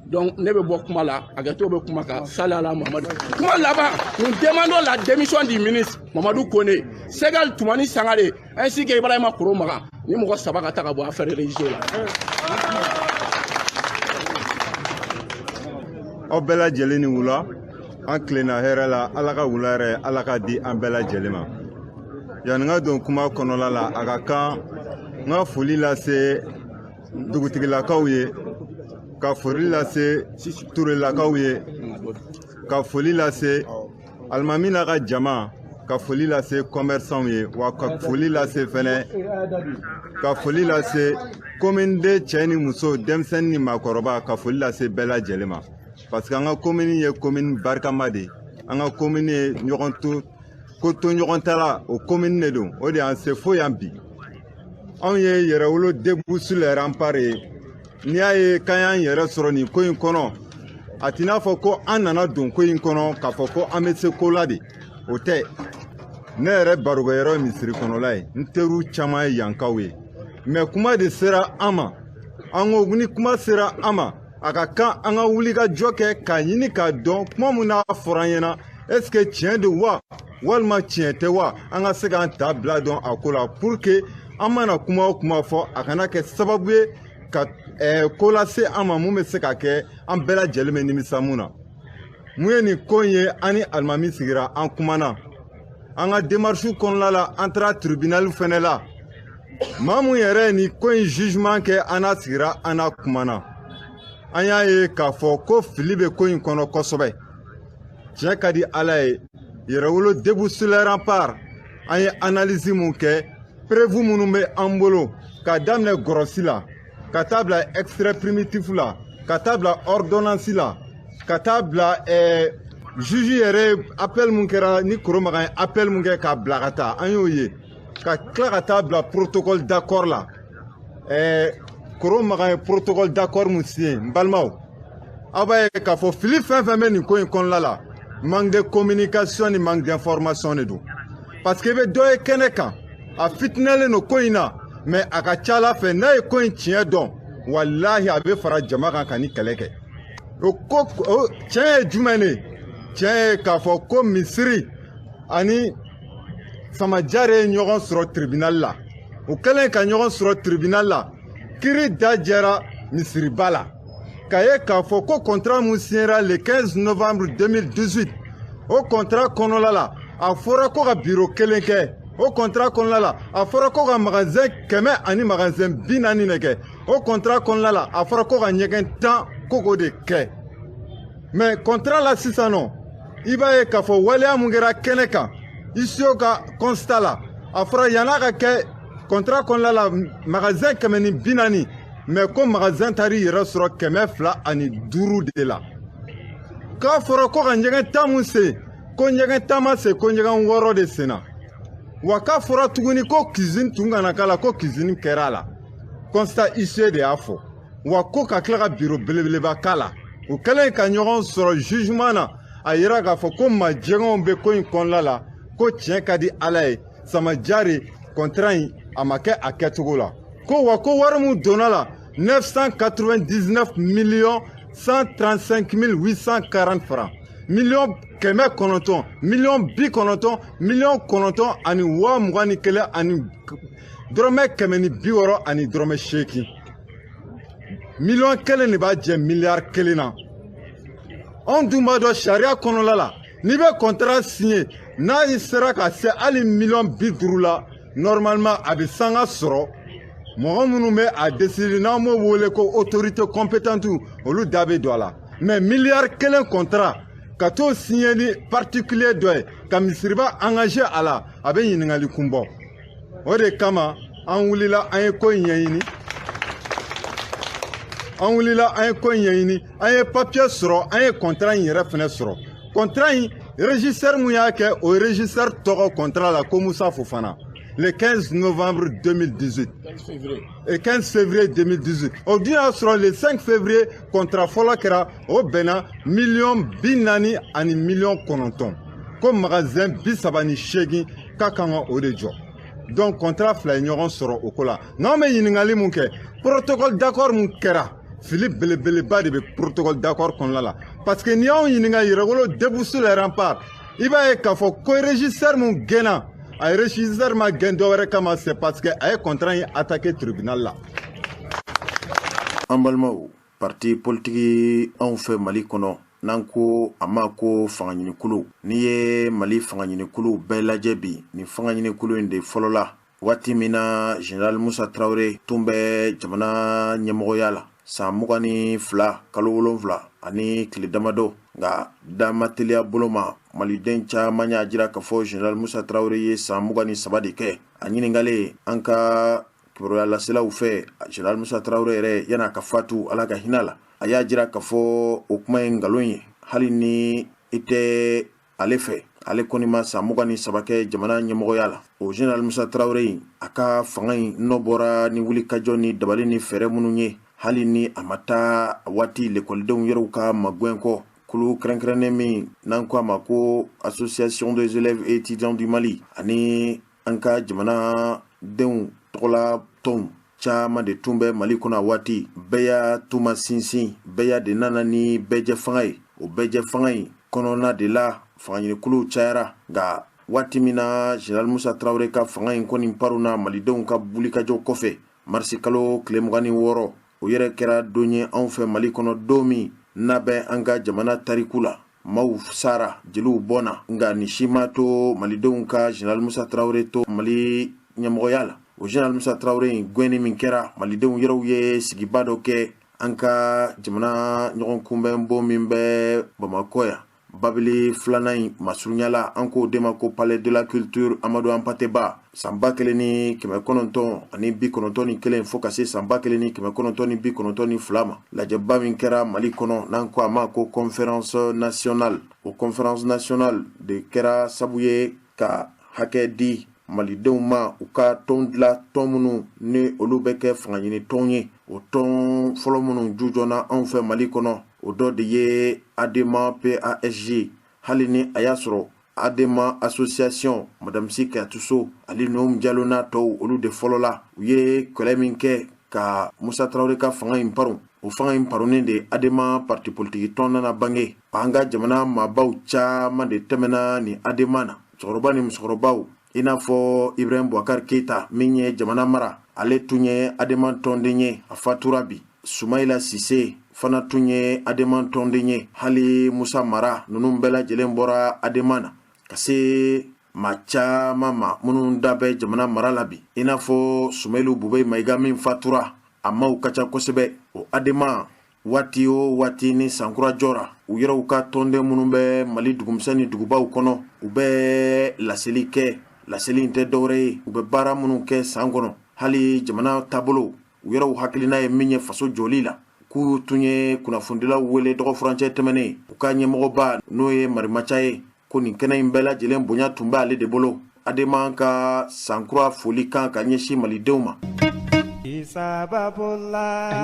Donc ne bɛ bɔ kuma la, hakɛto bɛ kuma kan. Sali ala Mamadu. Kuma laban, nous demandons la démission du ministre Mamadou Kone, Segal Tumani Sangare ainsi que Ibrahima Koro Magan. Ni mɔgɔ 3 ka ta ka bɔ affaire religieuse la. Aw bɛɛ lajɛlen ni wula, an tilenna hɛrɛ la. Ala ka wula yɛrɛ, Ala ka di an bɛɛ lajɛlen ma. Yanni n ka don kuma kɔnɔla la, a ka kan n ka foli lase dugutigilakaw ye, ka foli lase Turelakaw ye, ka foli lase alimami n'a ka jama, ka foli lase commerçant ye, wa ka foli lase fɛnɛ, ka foli lase commune de cɛ ni muso, denmisɛnnin ni maakɔrɔba, ka foli lase bɛɛ lajɛlen ma, parce que an ka commune ye commune barikama de ye. An ka commune ye ɲɔgɔn to ko to ɲɔgɔn ta la, o commune de don, o de y'an se fo yan bi. Anw ye Yɛrɛwolo Debout sur les Remparts ye. N'i y'a ye k'an y'an yɛrɛ sɔrɔ nin ko in kɔnɔ, a t'i n'a fɔ ko an nana don ko in kɔnɔ k'a fɔ ko an bɛ se ko la de, o tɛ. Ne yɛrɛ barokɛyɔrɔ ye misiri kɔnɔla ye, n teriw caman ye yankaw ye, mais kuma de sera an ma. An ko ni kuma sera an ma, a ka kan an ka wuli ka jɔ kɛ k'a ɲini k'a dɔn kuma min n'a fɔra an ɲɛna, est ce que tiɲɛ don wa, walima tiɲɛ tɛ wa, an ka se k'an ta bila dɔn a ko la, pour que an mana kuma o kuma fɔ, a kana kɛ sababu ye ka ko lase an ma mun bɛ se ka kɛ an bɛɛ lajɛlen bɛ nimisa mun na. Mun ye nin ko in ye? An ni alimami sigira, an kumana an ka démarche kɔnɔna la, an taara tribunal fɛnɛ la. Maa mun yɛrɛ ye nin ko in jugement kɛ, an n'a sigira, an n'a kumana, an y'a ye k'a fɔ ko fili bɛ ko in kɔnɔ kosɛbɛ. Tiɲɛ ka di Ala ye, Yɛrɛwolo Debout sur les Remparts, an ye analyse mun kɛ, preuve minnu bɛ an bolo, k'a daminɛ gɔrɔsi la, ka taa bila extrait primitif la, ka taa bila ordonnance la, ka taa bila juge yɛrɛ appel mun kɛra ni Koromakan ye appel mun kɛ k'a bila ka taa, an y'o ye, ka tila ka taa bila protocole d'accord la. Koromakan ye protocole d'accord mun signé, n balimaw, aw b'a ye k'a fɔ fili fɛn fɛn bɛ nin ko in kɔnɔna la, manque de communication ni manque d'information de don. Parce que i bɛ dɔ ye kɛnɛ kan, a fitinɛlen don ko in na, mais a ka ca ala fɛ, n'a ye ko in tiɲɛ dɔn, walahi a bɛ fara jama kan ka ni kɛlɛ kɛ. O ko o tiɲɛ ye jumɛn de ye? Tiɲɛ ye k'a fɔ ko misiri ani Samajare ye ɲɔgɔn sɔrɔ tribunal la. U kɛlen ka ɲɔgɔn sɔrɔ tribunal la, kiiri da jɛra misiriba la, k'a ye k'a fɔ ko contrat mun signera le 15 novembre 2018, o contrat kɔnɔla la, a fɔra ko ka bureau kelen kɛ. O contrat kɔnɔna la, a fɔra ko ka magasin 100 ani magasin 40 de kɛ. O contrat kɔnɔna la, a fɔra ko ka ɲɛgɛn 10 ko k'o de kɛ. Mais contrat la sisan nɔ, i b'a ye k'a fɔ waleya mun kɛra kɛnɛ kan, ICO ka constat la, a fɔra yann'a ka kɛ contrat kɔnɔna la magasin 140, mais ko magasin taar'i yɛrɛ sɔrɔ 205 de la. K'a fɔra ko ka ɲɛgɛn 10 mun sen, ko ɲɛgɛn 10 ma sen, ko ɲɛgɛn 6 de senna. Wa k'a fɔra tuguni ko cuisine tun kana k'a la, ko cuisine kɛra a la. Constat huissier de y'a fɔ. Wa ko ka tila ka bureau belebeleba k'a la. U kɛlen ka ɲɔgɔn sɔrɔ jugement na, a yira k'a fɔ ko maa jɛngɛnw bɛ ko in kɔnɔna la, ko tiɲɛ ka di Ala ye, Samajare contrat in a ma kɛ a kɛcogo la. Ko wa ko wari mun donna la, 999 millions 135 840 francs, 900 miliyɔn 90 900 ani 21,000 ani dɔrɔmɛ 160 ani dɔrɔmɛ 8. Miliyɔn 1 de b'a jɛ miliyari 1 na. Anw dun b'a dɔn sariya kɔnɔla la, n'i bɛ contrat signé, n'a sera ka se hali miliyɔn 50 la, normalement a bɛ sanga sɔrɔ. Mɔgɔ minnu bɛ a décider, n'an b'o wele ko autorité compétente, olu da bɛ don a la. Mais miliyari 1 contrat ka t'o signé ni particulier dɔ ye, ka misiriba engagé a la, a bɛ ɲininkali kun bɔ. O de kama an wulila, an ye ko in ɲɛɲini, an wulila, an ye ko in ɲɛɲini, an ye papier sɔrɔ, an ye contrat in yɛrɛ fɛnɛ sɔrɔ. Contrat in régisseur mun y'a kɛ, o régisseur tɔgɔ contrat la ko Musa Fofana. le 15 novembre 2018 et 15 février 2018. O dun y'a sɔrɔ le 5 février contrat fɔlɔ kɛra, o bɛnna 40 miliyɔn ani 9 miliyɔn, ko magasin 38 k'a kan ka o de jɔ. Donc contrat fila ye ɲɔgɔn sɔrɔ o ko la. N'anw bɛ ɲininkali mun kɛ, protocole d'accord mun kɛra, fili belebeleba de bɛ protocole d'accord kɔnɔna la, parce que n'i y'anw ɲininka, Yɛrɛwolo debout sur les remparts, i b'a ye k'a fɔ ko régisseur mun gɛnna, a ye régisseur ma gɛn dɔwɛrɛ kama, c'est parce que a ye contrat in attaqué tribunal la. An balimaw, parti politiki anw fɛ Mali kɔnɔ, n'an ko a ma ko fangaɲinikulu, n'i ye Mali fangaɲinikulu bɛɛ lajɛ bi, nin fangaɲinikulu in de fɔlɔla. Waati min na général Musa Tarawele tun bɛ jamana ɲɛmɔgɔya la, san 22, kalo 7 ani tile damadɔ, nka dama teliya bolo ma, maliden caman y'a jira k'a fɔ général Musa Tarawele ye san 23 de kɛ. A ɲininkalen an ka kibaruya laselaw fɛ, général Musa Tarawele yɛrɛ, yan'a ka fatu, Ala ka hinɛ la, a y'a jira k'a fɔ o kuma ye nkalon ye. Hali ni i tɛ ale fɛ, ale kɔni ma san 23 kɛ jamana ɲɛmɔgɔya la. O général Musa Tarawele in, a ka fanga in nɔ bɔra ni wulikajɔ ni dabali ni fɛɛrɛ minnu ye, hali ni a ma taa waati lekɔlidenw yɛrɛw ka magɛn kɔ, kulu kɛrɛnkɛrɛnnen min n'an ko a ma ko Association des élèves et étudiants du Mali, ani an ka jamana denw tɔgɔla tɔnw caman de tun bɛ Mali kɔnɔ a waati bɛɛ y'a tuma sinsin. Bɛɛ de nana ni bɛɛjɛ fanga ye. O bɛɛjɛ fanga in kɔnɔna de la, fangaɲinikuluw cayara. Nka waati min na général Musa Tarawele ka fanga in kɔni paruna malidenw ka wulikajɔ kɔfɛ, marisi kalo tile 26, o yɛrɛ kɛra don ye anw fɛ Mali kɔnɔ, don min n'a bɛ an ka jamana tariku la. Maaw sara, jeliw bɔnna, nka nin si ma to malidenw ka général Musa Tarawele to Mali ɲɛmɔgɔya la. O général Musa Tarawele in gɛnni min kɛra, malidenw yɛrɛw ye sigiba dɔ kɛ an ka jamana ɲɔgɔn kunbɛnbon min bɛ Bamakɔ yan, babili filanan in masurunyala, an k'o de ma ko Palais de la Culture Amadu Anpate Ba, san 1991 fo ka se san 1992 ma. Lajɛba min kɛra Mali kɔnɔ, n'an ko a ma ko conférence nationale, o conférence nationale de kɛra sabu ye ka hakɛ di malidenw ma u ka tɔn dilan, tɔn minnu ni olu bɛ kɛ fangaɲini tɔn ye. O tɔn fɔlɔ minnu jujɔnna anw fɛ Mali kɔnɔ, o dɔ de ye ADEMA PASJ. Hali ni a y'a sɔrɔ ADEMA association, Madame Sy Kayatuso ale Nuhum Jalo n'a tɔw, olu de fɔlɔla. U ye kɛlɛ min kɛ ka Musa Tarawele ka fanga in paron, o fanga in paronnen de, ADEMA parti politique tɔn nana bange. An ka jamana maabaw caman de tɛmɛna ni ADEMA na, cɛkɔrɔba ni musokɔrɔbaw, i n'a fɔ Ibrahim Boubacar Keita min ye jamana mara, ale tun ye ADEMA tɔnden ye, a fatura bi. Sumayila Sise fana tun ye ADEMA tɔnden ye. Hali Musa Mara, ninnu bɛɛ lajɛlen bɔra ADEMA na, ka se maa caman ma minnu da bɛ jamana mara la bi, i n'a fɔ Sumayilu Bubɛyi Mayiga min fatura. A maaw ka ca kosɛbɛ. O ADEMA, waati o waati ni sankura jɔra, u yɛrɛw ka tɔnden minnu bɛ Mali dugumisɛn ni dugubaw kɔnɔ, u bɛ laseli kɛ. Laseli in tɛ dɔwɛrɛ ye, u bɛ baara minnu kɛ san kɔnɔ, hali jamana taabolo, u yɛrɛw hakilina ye min ye faso jɔli la. K'u tun ye kunnafonidilaw wele dɔgɔfurancɛ tɛmɛnen, u ka ɲɛmɔgɔba, n'o ye Marimaca ye, ko nin kɛnɛ in bɛɛ lajɛlen bonya tun bɛ ale de bolo. ADEMA ka sankura foli kan ka ɲɛsin malidenw ma.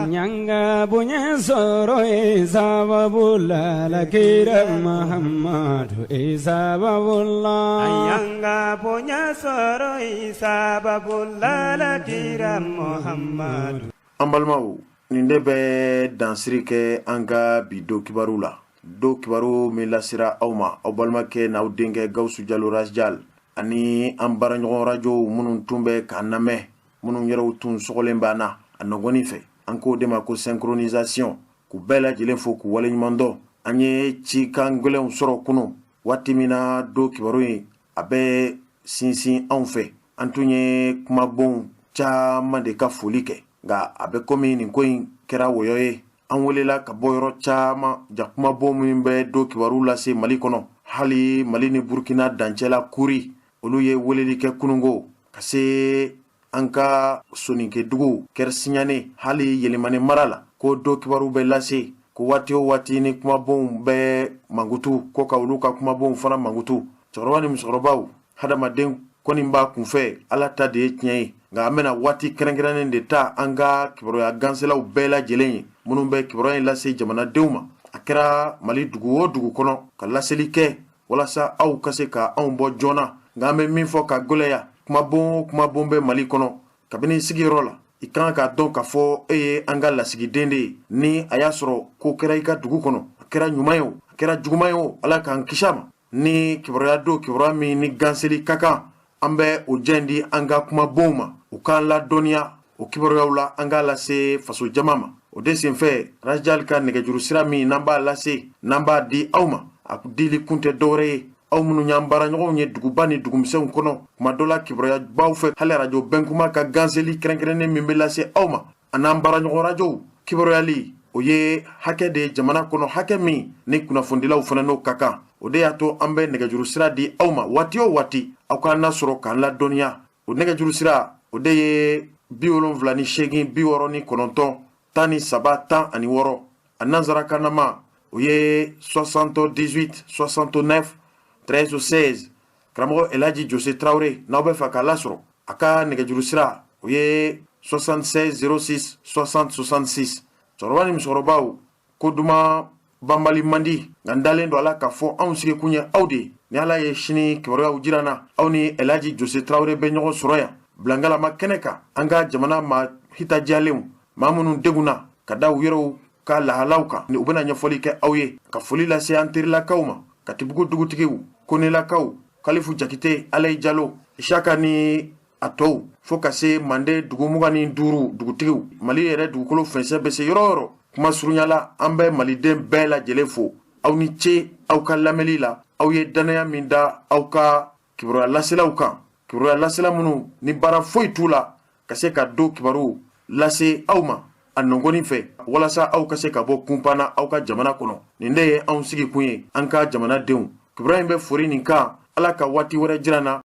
Ɲanga bonya sɔrɔ ye sababu la, lakira Mahamadu e sababu la. Yanga bonya sɔrɔ i sababu la, lakira Muhammadu. An balimaw, nin de bɛ dansiri kɛ an ka bi don kibaru la, don kibaru min lasera aw ma, aw balimakɛ n'aw denkɛ Gawusu Jalo Rajal, ani an baaraɲɔgɔn rajow minnu tun bɛ k'an lamɛn, minnu yɛrɛw tun sɔgɔlen b'an na a nɔgɔni fɛ, an k'o de ma ko synchronisation, k'u bɛɛ lajɛlen fo k'u waleɲuman dɔn. An ye cikan gɛlɛnw sɔrɔ kunun, waati min na don kibaru in a bɛ sinsin anw fɛ. An tun ye kumabon caman de ka foli kɛ, nka a bɛ komi nin ko in kɛra wɔyɔ ye. An welela ka bɔ yɔrɔ caman, jakumabon min bɛ don kibaru lase Mali kɔnɔ, hali Mali ni Burukina dancɛla kuri, olu ye weleli kɛ kunungo, ka se an ka soninkedugu Kɛrisiɲane, hali Yelimani mara la, ko don kibaru bɛ lase, ko waati o waati ni kumabonw bɛ mankutu, ko ka olu ka kumabonw fana mankutu. Cɛkɔrɔba ni musokɔrɔbaw, hadamaden Kɔni b'a kunfɛ, Ala ta de ye tiɲɛ ye. Nka an bɛna waati kɛrɛnkɛrɛnnen de ta an ka kibaruya ganselaw bɛɛ lajɛlen ye, minnu bɛ kibaruya in lase jamanadenw ma. A kɛra Mali dugu o dugu kɔnɔ, ka laseli kɛ walasa aw ka se ka anw bɔ joona. Nka an bɛ min fɔ ka gɛlɛya, kumabon o kumabon bɛ Mali kɔnɔ, kabini sigiyɔrɔ la, i kan k'a dɔn k'a fɔ e ye an ka lasigiden de ye. Ni a y'a sɔrɔ ko kɛra i ka dugu kɔnɔ, a kɛra ɲuman ye o, a kɛra juguman ye o, Ala k'an kisi a ma, ni kibaruya don, kibaruya min ni ganseli ka kan, an bɛ o jɛn di an ka kumabonw ma, u k'an ladɔnniya o kibaruyaw la, an k'a lase faso jama ma. O de senfɛ, Rajal ka nɛgɛjuru sira min n'an b'a lase, n'an b'a di aw ma, a dili kun tɛ dɔwɛrɛ ye, aw minnu y'an baaraɲɔgɔnw ye duguba ni dugumisɛnw kɔnɔ, kuma dɔ la kibaruya b'aw fɛ, hali arajo Bɛnkuma ka ganseli kɛrɛnkɛrɛnnen min bɛ lase aw ma, a n'an baaraɲɔgɔn rajow kibaruyali, o ye hakɛ de ye jamana kɔnɔ, hakɛ min ni kunnafonidilaw fana n'o ka kan. O de y'a to an bɛ nɛgɛjuru sira di aw ma waati o waati, aw k'an lasɔrɔ k'an ladɔnniya. O nɛgɛjuru sira, o de ye 78 69 13 16. A nansarakanama, o ye 78 69 13 16. Karamɔgɔ Elaji Jose Tarawele, n'aw bɛ fɛ k'a lasɔrɔ, a ka nɛgɛjuru sira, o ye 76 06 60 66. Cɛkɔrɔba ni musokɔrɔbaw, ko duman banbali man di, nka n dalen don a la k'a fɔ anw sigikun ye aw de ye. Ni Ala ye sini kibaruyaw jira an na, aw ni Elaji Jose Tarawele bɛ ɲɔgɔn sɔrɔ yan bilangalama kɛnɛ kan, an ka jamana maa hitajiyalenw, maa minnu degunna ka da u yɛrɛw ka lahalaw kan, u bɛna ɲɛfɔli kɛ aw ye. Ka foli lase an terilakaw ma, Katibugu dugutigiw, Konelakaw, Kalifu Jakite, Alayi Jalo, Isaka ni a tɔw, fo ka se Mande dugu 25 dugutigiw. Mali yɛrɛ dugukolo fɛnsɛ bɛ se yɔrɔ o yɔrɔ. Kuma surunya la, an bɛ maliden bɛɛ lajɛlen fo. Aw ni ce aw ka lamɛnli la. Aw ye dannaya min da aw ka kibaruya laselaw kan, kibaruya lasela minnu ni baara foyi t'u la ka se ka don kibaru lase aw ma a nɔgɔnin fɛ, walasa aw ka se ka bɔ kunpan na aw ka jamana kɔnɔ. Nin de ye anw sigikun ye, an ka jamanadenw. Kibaruya in bɛ fori nin kan. Ala ka waati wɛrɛ jira na.